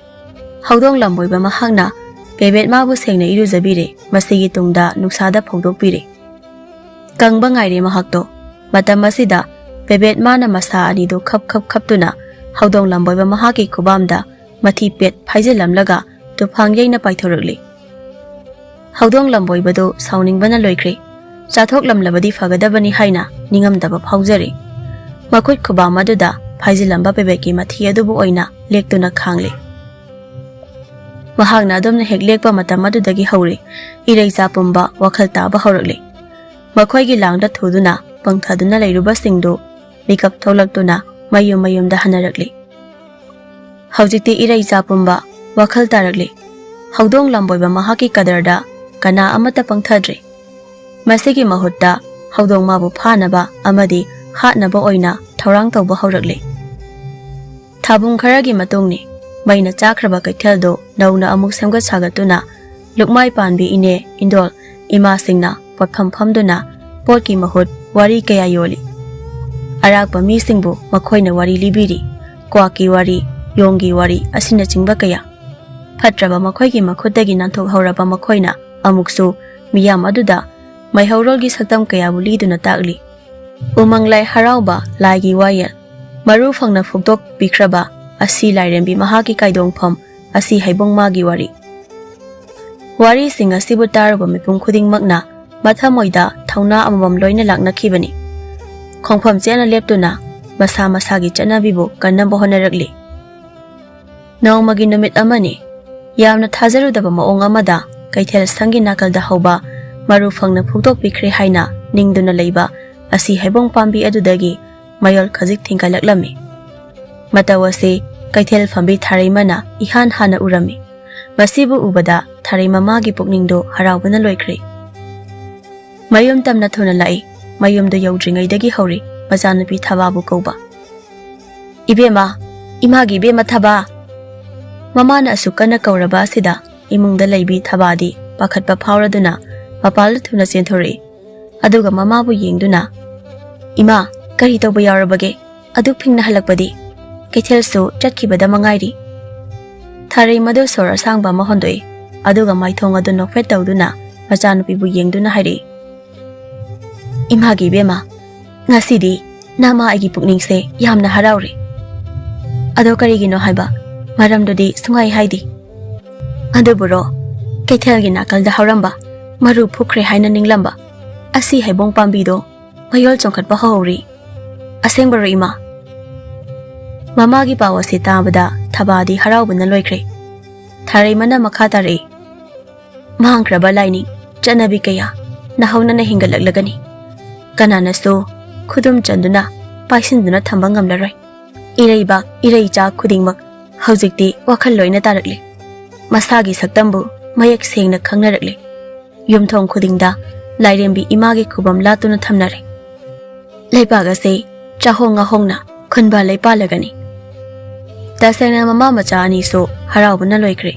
ꯍꯧꯗꯣꯡ ꯂꯝꯕꯣꯏꯕ ꯃꯍꯥꯛꯅ ꯄꯦꯕꯦꯠ ꯃꯥꯕꯨ ꯁꯦꯡꯅ ꯏꯔꯨꯖꯕꯤꯔꯦ꯫ ꯃꯁꯤꯒꯤ ꯇꯨꯡꯗ ꯅꯨꯡꯁꯥꯗ ꯐꯧꯗꯣꯛꯄꯤꯔꯦ꯫ ꯀꯪꯕ ꯉꯥꯏꯔꯦ ꯃꯍꯥꯛꯇꯣ꯫ ꯃꯇꯝ ꯑꯁꯤꯗ ꯄꯦꯕꯦꯠ ꯃꯥꯅ ꯃꯁꯥ ꯑꯅꯤꯗꯨ ꯈꯞ ꯈꯞ ꯈꯞꯇꯨꯅ ꯍꯧꯗꯣꯡ ꯂꯝꯕꯣꯏꯕ ꯃꯍꯥꯛꯀꯤ ꯈꯨꯕꯥꯝꯗ ꯃꯊꯤ ꯄꯦꯠ ꯐꯥꯏꯖꯤꯜꯂꯝꯂꯒ ꯇꯨꯐꯥꯡ ꯌꯩꯅ ꯄꯥꯏꯊꯣꯔꯛꯂꯤ꯫ ꯍꯧꯗꯣꯡ ꯂꯝꯕꯣꯏꯕꯗꯨ ꯁꯥꯎꯅꯤꯡꯕꯅ ꯂꯣꯏꯈ꯭ꯔꯦ꯫ ꯆꯥꯊꯣꯛꯂꯝꯂꯕꯗꯤ ꯐꯒꯗꯕꯅꯤ ꯍꯥꯏꯅ ꯅꯤꯡꯉꯝꯗꯕ ꯐꯥꯎꯖꯔꯦ꯫ ꯃꯈꯨꯠ ꯈꯨꯕꯥꯝ ꯑꯗꯨꯗ ꯐꯥꯏꯖꯤꯜꯂꯝꯕ ꯄꯦꯕꯦꯠꯀꯤ ꯃꯊꯤ ꯑꯗꯨꯕꯨ ꯑꯣꯏꯅ ꯂꯦꯛꯇꯨꯅ ꯈꯥꯡꯂꯦ꯫ ꯃꯍꯥꯛꯅ ꯑꯗꯨꯝꯅ ꯍꯦꯛ ꯂꯦꯛꯄ ꯃꯇꯝ ꯑꯗꯨꯗꯒꯤ ꯍꯧꯔꯦ, ꯏꯔꯩꯆꯥ ꯄꯨꯝꯕ ꯋꯥꯈꯜ ꯇꯥꯕ ꯍꯧꯔꯛꯂꯦ꯫ ꯃꯈꯣꯏꯒꯤ ꯂꯥꯡꯗ ꯊꯨꯗꯨꯅ ꯄꯪꯊꯗꯨꯅ ꯂꯩꯔꯨꯕꯁꯤꯡꯗꯨ ꯃꯤꯀꯞ ꯊꯣꯛꯂꯛꯇꯨꯅ ꯃꯌꯨꯝ ꯃꯌꯨꯝꯗ ꯍꯟꯅꯔꯛꯂꯤ꯫ ꯍꯧꯖꯤꯛꯇꯤ ꯏꯔꯩꯆꯥ ꯄꯨꯝꯕ ꯋꯥꯈꯜ ꯇꯥꯔꯛꯂꯤ꯫ ꯍꯧꯗꯣꯡ ꯂꯝꯕꯣꯏꯕ ꯃꯍꯥꯛꯀꯤ ꯀꯗꯔꯗ ꯀꯅꯥ ꯑꯃꯠꯇ ꯄꯪꯊꯗ꯭ꯔꯦ꯫ ꯃꯁꯤꯒꯤ ꯃꯍꯨꯠꯇ ꯍꯧꯗꯣꯡ ꯃꯥꯕꯨ ꯐꯥꯅꯕ ꯑꯃꯗꯤ ꯍꯥꯠꯅꯕ ꯑꯣꯏꯅ ꯊꯧꯔꯥꯡ ꯇꯧꯕ ꯍꯧꯔꯛꯂꯤ꯫ ꯊꯥꯕꯨꯡ ꯈꯔꯒꯤ ꯃꯇꯨꯡꯅꯤ꯫ ꯃꯩꯅ ꯆꯥꯈ꯭ꯔꯕ ꯀꯩꯊꯦꯜꯗꯨ ꯅꯧꯅ ꯑꯃꯨꯛ ꯁꯦꯝꯒꯠ ꯁꯥꯒꯠꯇꯨꯅ ꯂꯨꯛꯃꯥꯏ ꯄꯥꯟꯕꯤ ꯏꯅꯦ ꯏꯟꯗꯣꯜ ꯏꯃꯥꯁꯤꯡꯅ ꯄꯣꯠꯐꯝ ꯐꯝꯗꯨꯅ ꯄꯣꯠꯀꯤ ꯃꯍꯨꯠ ꯋꯥꯔꯤ ꯀꯌꯥ ꯌꯣꯜꯂꯤ꯫ ꯑꯔꯥꯛꯄ ꯃꯤꯁꯤꯡꯕꯨ ꯃꯈꯣꯏꯅ ꯋꯥꯔꯤ ꯂꯤꯕꯤꯔꯤ꯫ ꯀ꯭ꯋꯥꯛꯀꯤ ꯋꯥꯔꯤ, ꯌꯣꯡꯒꯤ ꯋꯥꯔꯤ ꯑꯁꯤꯅꯆꯤꯡꯕ ꯀꯌꯥ꯫ ꯐꯠꯇ꯭ꯔꯕ ꯃꯈꯣꯏꯒꯤ ꯃꯈꯨꯠꯇꯒꯤ ꯅꯥꯟꯊꯣꯛꯍꯧꯔꯕ ꯃꯈꯣꯏꯅ ꯑꯃꯨꯛꯁꯨ ꯃꯤꯌꯥꯝ ꯑꯗꯨꯗ ꯃꯩꯍꯧꯔꯣꯜꯒꯤ ꯁꯛꯇꯝ ꯀꯌꯥꯕꯨ ꯂꯤꯗꯨꯅ ꯇꯥꯛꯂꯤ꯫ ꯎꯃꯪ ꯂꯥꯏ ꯍꯔꯥꯎꯕ, ꯂꯥꯏꯒꯤ ꯋꯥꯌꯦꯜ, ꯃꯔꯨ ꯐꯪꯅ ꯐꯨꯛꯇꯣꯛꯄꯤꯈ꯭ꯔꯕ ꯑꯁꯤ ꯂꯥꯏꯔꯦꯝꯕꯤ ꯃꯍꯥꯛꯀꯤ ꯀꯥꯏꯗꯣꯡꯐꯝ, ꯑꯁꯤ ꯍꯩꯕꯨꯡ ꯃꯥꯒꯤ ꯋꯥꯔꯤ꯫ ꯋꯥꯔꯤꯁꯤꯡ ꯑꯁꯤꯕꯨ ꯇꯥꯔꯨꯕ ꯃꯤꯄꯨꯝ ꯈꯨꯗꯤꯡꯃꯛꯅ ꯃꯊꯃꯣꯏꯗ ꯊꯧꯅꯥ ꯑꯃꯃꯝ ꯂꯣꯏꯅ ꯂꯥꯛꯅꯈꯤꯕꯅꯤ꯫ ꯈꯣꯡꯐꯝ ꯆꯦꯠꯅ ꯂꯦꯞꯇꯨꯅ ꯃꯁꯥ ꯃꯁꯥꯒꯤ ꯆꯠꯅꯕꯤꯕꯨ ꯀꯟꯅꯕ ꯍꯣꯠꯅꯔꯛꯂꯤ꯫ ꯅꯣꯡꯃꯒꯤ ꯅꯨꯃꯤꯠ ꯑꯃꯅꯤ꯫ ꯌꯥꯝꯅ ꯊꯥꯖꯔꯨꯗꯕ ꯃꯑꯣꯡ ꯑꯃꯗ ꯀꯩꯊꯦꯜ ꯁꯪꯒꯤ ꯅꯥꯀꯜꯗ ꯍꯧꯕ ꯃꯔꯨ ꯐꯪꯅ ꯐꯨꯛꯇꯣꯛꯄꯤꯈ꯭ꯔꯦ ꯍꯥꯏꯅ ꯅꯤꯡꯗꯨꯅ ꯂꯩꯕ ꯑꯁꯤ ꯍꯩꯕꯣꯡ ꯄꯥꯝꯕꯤ ꯑꯗꯨꯗꯒꯤ ꯃꯌꯣꯜ ꯈꯖꯤꯛ ꯊꯤꯡꯒꯠꯂꯛꯂꯝꯃꯤ꯫ ꯃꯇꯧ ꯑꯁꯤ ꯀꯩꯊꯦꯜ ꯐꯝꯕꯤ ꯊꯥꯔꯩꯃꯅ ꯏꯍꯥꯟ ꯍꯥꯟꯅ ꯎꯔꯝꯃꯤ꯫ ꯃꯁꯤꯕꯨ ꯎꯕꯗ ꯊꯥꯔꯩ ꯃꯃꯥꯒꯤ ꯄꯨꯛꯅꯤꯡꯗꯨ ꯍꯔꯥꯎꯕꯅ ꯂꯣꯏꯈ꯭ꯔꯦ꯫ ꯃꯌꯨꯝ ꯇꯝꯅ ꯊꯨꯅ ꯂꯥꯛꯏ꯫ ꯃꯌꯨꯝꯗꯨ ꯌꯧꯗ꯭ꯔꯤꯉꯩꯗꯒꯤ ꯍꯧꯔꯤ ꯃꯆꯥꯅꯨꯄꯤ ꯊꯕꯥꯕꯨ ꯀꯧꯕ꯫ "ꯏꯕꯦꯝꯃ, ꯏꯃꯥꯒꯤ ꯏꯕꯦꯝꯃ ꯊꯕꯥ!" ꯃꯃꯥꯅ ꯑꯁꯨꯛ ꯀꯟꯅ ꯀꯧꯔꯕ ꯑꯁꯤꯗ ꯏꯃꯨꯡꯗ ꯂꯩꯕꯤ ꯊꯕꯥꯗꯤ ꯄꯥꯈꯠꯄ ꯐꯥꯎꯔꯗꯨꯅ ꯃꯄꯥꯜꯗ ꯊꯨꯅ ꯆꯦꯟꯊꯣꯔꯛꯏ꯫ ꯑꯗꯨꯒ ꯃꯃꯥꯕꯨ ꯌꯦꯡꯗꯨꯅ, "ꯏꯃꯥ, ꯀꯔꯤ ꯇꯧꯕ ꯌꯥꯎꯔꯕꯒꯦ? ꯑꯗꯨꯛ ꯐꯤꯡꯅ ꯍꯜꯂꯛꯄꯗꯤ? ꯀꯩꯊꯦꯜꯁꯨ ꯆꯠꯈꯤꯕꯗ ꯃꯉꯥꯏꯔꯤ꯫" ꯊꯥꯔꯩ ꯃꯗꯨ ꯁꯣꯔ ꯑꯁꯥꯡꯕ ꯑꯃ ꯍꯣꯟꯗꯣꯛꯏ꯫ ꯑꯗꯨꯒ ꯃꯥꯏꯊꯣꯡ ꯑꯗꯨ ꯅꯣꯛꯐꯦꯠ ꯇꯧꯗꯨꯅ ꯃꯆꯥꯅꯨꯄꯤꯕꯨ ꯌꯦꯡꯗꯨꯅ ꯍꯥꯏꯔꯛꯏ, "ꯏꯃꯥꯒꯤ ꯏꯕꯦꯝꯃ, ꯉꯁꯤꯗꯤ ꯅꯃꯥ ꯑꯩꯒꯤ ꯄꯨꯛꯅꯤꯡꯁꯦ ꯌꯥꯝꯅ ꯍꯔꯥꯎꯔꯦ꯫" "ꯑꯗꯣ ꯀꯔꯤꯒꯤꯅꯣ ꯍꯥꯏꯕ? ꯃꯔꯝꯗꯨꯗꯤ ꯁꯨꯡꯍꯥꯏ ꯍꯥꯏꯗꯦ꯫" "ꯑꯗꯨꯕꯨꯔꯣ, ꯀꯩꯊꯦꯜꯒꯤ ꯅꯥꯀꯜꯗ ꯍꯧꯔꯝꯕ, ꯃꯔꯨ ꯐꯨꯛꯈ꯭ꯔꯦ ꯍꯥꯏꯅ ꯅꯤꯡꯂꯝꯕ ꯑꯁꯤ ꯍꯩꯕꯣꯡ ꯄꯥꯝꯕꯤꯗꯣ ꯃꯌꯣꯜ ꯆꯣꯡꯈꯠꯄ ꯍꯧꯍꯧꯔꯤ꯫" "ꯑꯁꯦꯡꯕꯔꯣ, ꯏꯃꯥ?" ꯃꯃꯥꯒꯤ ꯄꯥꯎ ꯑꯁꯤ ꯇꯥꯕꯗ ꯊꯕꯥꯗꯤ ꯍꯔꯥꯎꯕꯅ ꯂꯣꯏꯈ꯭ꯔꯦ꯫ ꯊꯥꯔꯩꯃꯅ ꯃꯈꯥ ꯇꯥꯔꯛꯏ, "ꯃꯥꯡꯈ꯭ꯔꯕ ꯂꯥꯏꯅꯤꯡ, ꯆꯠꯅꯕꯤ ꯀꯌꯥ ꯅꯧꯍꯧꯅꯅ ꯍꯤꯡꯒꯠꯂꯛꯂꯒꯅꯤ꯫ ꯀꯅꯥꯅꯁꯨ ꯈꯨꯗꯨꯝ ꯆꯟꯗꯨꯅ, ꯄꯥꯏꯁꯤꯟꯗꯨꯅ ꯊꯝꯕ ꯉꯝꯂꯔꯣꯏ꯫ ꯏꯔꯩꯕꯥꯛ, ꯏꯔꯩꯆꯥ ꯈꯨꯗꯤꯡꯃꯛ ꯍꯧꯖꯤꯛꯇꯤ ꯋꯥꯈꯜ ꯂꯣꯏꯅ ꯇꯥꯔꯛꯂꯦ꯫ ꯃꯁꯥꯒꯤ ꯁꯛꯇꯝꯕꯨ ꯃꯌꯦꯛ ꯁꯦꯡꯅ ꯈꯪꯅꯔꯛꯂꯦ꯫ ꯌꯨꯝꯊꯣꯡ ꯈꯨꯗꯤꯡꯗ ꯂꯥꯏꯔꯦꯝꯕꯤ ꯏꯃꯥꯒꯤ ꯈꯨꯕꯝ ꯂꯥꯠꯇꯨꯅ ꯊꯝꯅꯔꯦ꯫ ꯂꯩꯕꯥꯛ ꯑꯁꯤ ꯆꯥꯍꯣꯡ ꯉꯥꯍꯣꯡꯅ ꯈꯨꯟꯕ ꯂꯩꯄꯥꯜꯂꯒꯅꯤ꯫" ꯇꯁꯦꯡꯅ ꯃꯃꯥ ꯃꯆꯥ ꯑꯅꯤꯁꯨ ꯍꯔꯥꯎꯕꯅ ꯂꯣꯏꯈ꯭ꯔꯦ꯫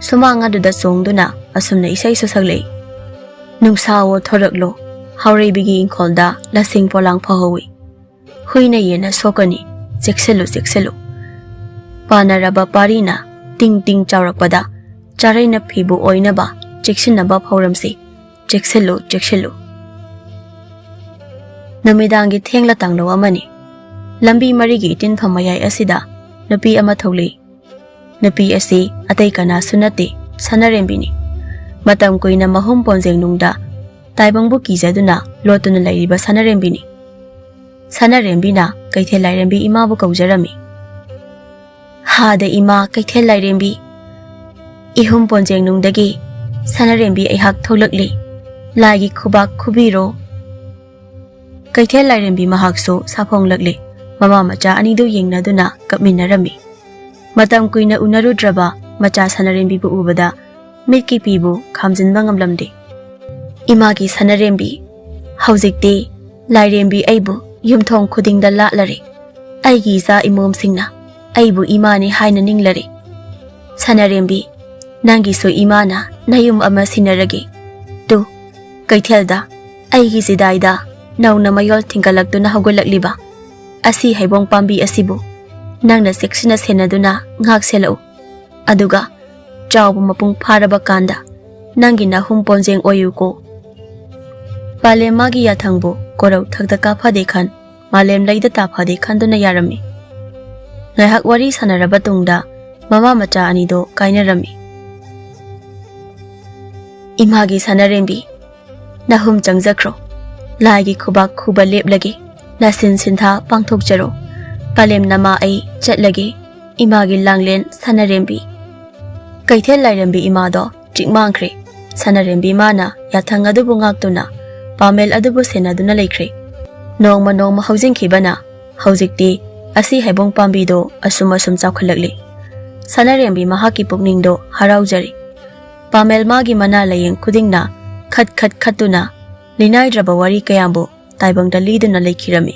ꯁꯨꯃꯥꯡ ꯑꯗꯨꯗ ꯆꯣꯡꯗꯨꯅ ꯑꯁꯨꯝꯅ ꯏꯁꯩ ꯁꯛꯂꯛꯏ, "ꯅꯨꯡꯁꯥꯋꯣ ꯊꯣꯔꯛꯂꯣ, ꯍꯥꯎꯔꯩꯕꯤꯒꯤ ꯏꯪꯈꯣꯜꯗ ꯂꯁꯤꯡ ꯄꯣꯂꯥꯡ ꯐꯍꯧꯏ꯫ ꯍꯨꯏꯅ ꯌꯦꯟꯅ ꯁꯣꯛꯀꯅꯤ, ꯆꯦꯛꯁꯤꯜꯂꯨ, ꯆꯦꯛꯁꯤꯜꯂꯨ꯫ ꯄꯥꯟꯅꯔꯕ ꯄꯥꯔꯤꯅ ꯇꯤꯡ ꯇꯤꯡ ꯆꯥꯎꯔꯛꯄꯗ, ꯆꯥꯔꯩꯅ ꯐꯤꯕꯨ ꯑꯣꯏꯅꯕ ꯆꯦꯛꯁꯤꯟꯅꯕ ꯐꯧꯔꯝꯁꯤ, ꯆꯦꯛꯁꯤꯜꯂꯨ, ꯆꯦꯛꯁꯤꯜꯂꯨ꯫" ꯅꯨꯃꯤꯗꯥꯡꯒꯤ ꯊꯦꯡꯂ ꯇꯥꯡꯂꯧ ꯑꯃꯅꯤ꯫ ꯂꯝꯕꯤ ꯃꯔꯤꯒꯤ ꯏꯇꯤꯟꯐꯝ ꯃꯌꯥꯏ ꯑꯁꯤꯗ ꯅꯨꯄꯤ ꯑꯃ ꯊꯣꯛꯂꯛꯏ꯫ ꯅꯨꯄꯤ ꯑꯁꯤ ꯑꯇꯩ ꯀꯅꯥꯁꯨ ꯅꯠꯇꯦ, ꯁꯅꯥꯔꯦꯝꯕꯤꯅꯤ꯫ ꯃꯇꯝ ꯀꯨꯏꯅ ꯃꯍꯨꯝ ꯄꯣꯟꯖꯦꯡꯅꯨꯡꯗ ꯇꯥꯏꯕꯪꯕꯨ ꯀꯤꯖꯗꯨꯅ ꯂꯣꯠꯇꯨꯅ ꯂꯩꯔꯤꯕ ꯁꯅꯥꯔꯦꯝꯕꯤꯅꯤ꯫ ꯁꯅꯥꯔꯦꯝꯕꯤꯅ ꯀꯩꯊꯦꯜ ꯂꯥꯏꯔꯦꯝꯕꯤ ꯏꯃꯥꯕꯨ ꯀꯧꯖꯔꯝꯃꯤ꯫ "ꯍꯥꯗ ꯏꯃꯥ ꯀꯩꯊꯦꯜ ꯂꯥꯏꯔꯦꯝꯕꯤ, ꯏꯍꯨꯝ ꯄꯣꯟꯖꯦꯡꯅꯨꯡꯗꯒꯤ ꯁꯅꯥꯔꯦꯝꯕꯤ ꯑꯩꯍꯥꯛ ꯊꯣꯛꯂꯛꯂꯤ꯫ ꯂꯥꯏꯒꯤ ꯈꯨꯕꯥꯛ ꯈꯨꯕꯤꯔꯣ, ꯀꯩꯊꯦꯜ ꯂꯥꯏꯔꯦꯝꯕꯤ ꯃꯍꯥꯛꯁꯨ ꯁꯥꯐꯣꯡꯂꯛꯂꯦ꯫ ꯃꯃꯥ ꯃꯆꯥ ꯑꯅꯤꯗꯨ ꯌꯦꯡꯅꯗꯨꯅ ꯀꯞꯃꯤꯟꯅꯔꯝꯃꯤ꯫ ꯃꯇꯝ ꯀꯨꯏꯅ ꯎꯅꯔꯨꯗ꯭ꯔꯕ ꯃꯆꯥ ꯁꯅꯥꯔꯦꯝꯕꯤꯕꯨ ꯎꯕꯗ ꯃꯤꯠꯀꯤ ꯄꯤꯕꯨ ꯈꯥꯝꯖꯤꯟꯕ ꯉꯝꯂꯝꯗꯦ꯫ "ꯏꯃꯥꯒꯤ ꯁꯅꯥꯔꯦꯝꯕꯤ, ꯍꯧꯖꯤꯛꯇꯤ ꯂꯥꯏꯔꯦꯝꯕꯤ ꯑꯩꯕꯨ ꯌꯨꯝꯊꯣꯡ ꯈꯨꯗꯤꯡꯗ ꯂꯥꯠꯂꯔꯦ꯫ ꯑꯩꯒꯤ ꯏꯆꯥ ꯏꯃꯣꯝꯁꯤꯡꯅ ꯑꯩꯕꯨ ꯏꯃꯥꯅꯤ ꯍꯥꯏꯅ ꯅꯤꯡꯂꯔꯦ꯫ ꯁꯅꯥꯔꯦꯝꯕꯤ, ꯅꯪꯒꯤꯁꯨ ꯏꯃꯥꯅ ꯅꯌꯨꯝ ꯑꯃ ꯁꯤꯟꯅꯔꯒꯦ꯫ ꯇꯨ, ꯀꯩꯊꯦꯜꯗ ꯑꯩꯒꯤ ꯆꯤꯗꯥꯏꯗ ꯅꯧꯅ ꯃꯌꯣꯜ ꯊꯤꯡꯒꯠꯂꯛꯇꯨꯅ ꯍꯧꯒꯠꯂꯛꯂꯤꯕ ꯑꯁꯤ ꯍꯩꯕꯣꯡ ꯄꯥꯝꯕꯤ ꯑꯁꯤꯕꯨ ꯅꯪꯅ ꯆꯦꯛꯁꯤꯟꯅ ꯁꯦꯟꯅꯗꯨꯅ ꯉꯥꯛ ꯁꯦꯜꯂꯛꯎ꯫ ꯑꯗꯨꯒ ꯆꯥꯎꯕ ꯃꯄꯨꯡ ꯐꯥꯔꯕ ꯀꯥꯟꯗ ꯅꯪꯒꯤ ꯅꯍꯨꯝ ꯄꯣꯟꯖꯦꯡ ꯑꯣꯏꯌꯨꯀꯣ꯫" ꯄꯥꯂꯦꯝ ꯃꯥꯒꯤ ꯌꯥꯊꯪꯕꯨ ꯀꯣꯔꯧ ꯊꯛꯇ ꯀꯥꯐꯗꯦ ꯈꯟ, ꯃꯥꯂꯦꯝ ꯂꯩꯗ ꯇꯥꯐꯗꯦ ꯈꯟꯗꯨꯅ ꯌꯥꯔꯝꯃꯤ꯫ ꯉꯥꯏꯍꯥꯛ ꯋꯥꯔꯤ ꯁꯥꯟꯅꯔꯕ ꯇꯨꯡꯗ ꯃꯃꯥ ꯃꯆꯥ ꯑꯅꯤꯗꯣ ꯀꯥꯏꯅꯔꯝꯃꯤ꯫ "ꯏꯃꯥꯒꯤ ꯁꯅꯥꯔꯦꯝꯕꯤ, ꯅꯍꯨꯝ ꯆꯪꯖꯈ꯭ꯔꯣ꯫ ꯂꯥꯏꯒꯤ ꯈꯨꯕꯥꯛ ꯈꯨꯕ ꯂꯦꯞꯂꯒꯦ꯫ ꯅꯁꯤꯟ ꯁꯤꯟꯊꯥ ꯄꯥꯡꯊꯣꯛꯆꯔꯣ꯫ ꯄꯥꯂꯦꯝ ꯅꯃꯥ ꯑꯩ ꯆꯠꯂꯒꯦ꯫ ꯏꯃꯥꯒꯤ ꯂꯥꯡꯂꯦꯟ ꯁꯅꯥꯔꯦꯝꯕꯤ꯫" ꯀꯩꯊꯦꯜ ꯂꯥꯏꯔꯦꯝꯕꯤ ꯏꯃꯥꯗꯣ ꯆꯤꯛ ꯃꯥꯡꯈ꯭ꯔꯦ꯫ ꯁꯅꯥꯔꯦꯝꯕꯤ ꯃꯥꯅ ꯌꯥꯊꯪ ꯑꯗꯨꯕꯨ ꯉꯥꯛꯇꯨꯅ ꯄꯥꯃꯦꯜ ꯑꯗꯨꯕꯨ ꯁꯦꯟꯅꯗꯨꯅ ꯂꯩꯈ꯭ꯔꯦ꯫ ꯅꯣꯡꯃ ꯅꯣꯡꯃ ꯍꯧꯖꯤꯟꯈꯤꯕꯅ ꯍꯧꯖꯤꯛꯇꯤ ꯑꯁꯤ ꯍꯩꯕꯣꯡ ꯄꯥꯝꯕꯤꯗꯣ ꯑꯁꯨꯝ ꯑꯁꯨꯝ ꯆꯥꯎꯈꯠꯂꯛꯂꯤ꯫ ꯁꯅꯥꯔꯦꯝꯕꯤ ꯃꯍꯥꯛꯀꯤ ꯄꯨꯛꯅꯤꯡꯗꯣ ꯍꯔꯥꯎꯖꯔꯤ꯫ ꯄꯥꯃꯦꯜ ꯃꯥꯒꯤ ꯃꯅꯥ ꯂꯥꯌꯦꯡ ꯈꯨꯗꯤꯡꯅ ꯈꯠ ꯈꯠ ꯈꯠꯇꯨꯅ ꯂꯤꯅꯥꯏꯗ꯭ꯔꯕ ꯋꯥꯔꯤ ꯀꯌꯥꯕꯨ ꯇꯥꯏꯕꯪꯗ ꯂꯤꯗꯨꯅ ꯂꯩꯈꯤꯔꯝꯃꯤ꯫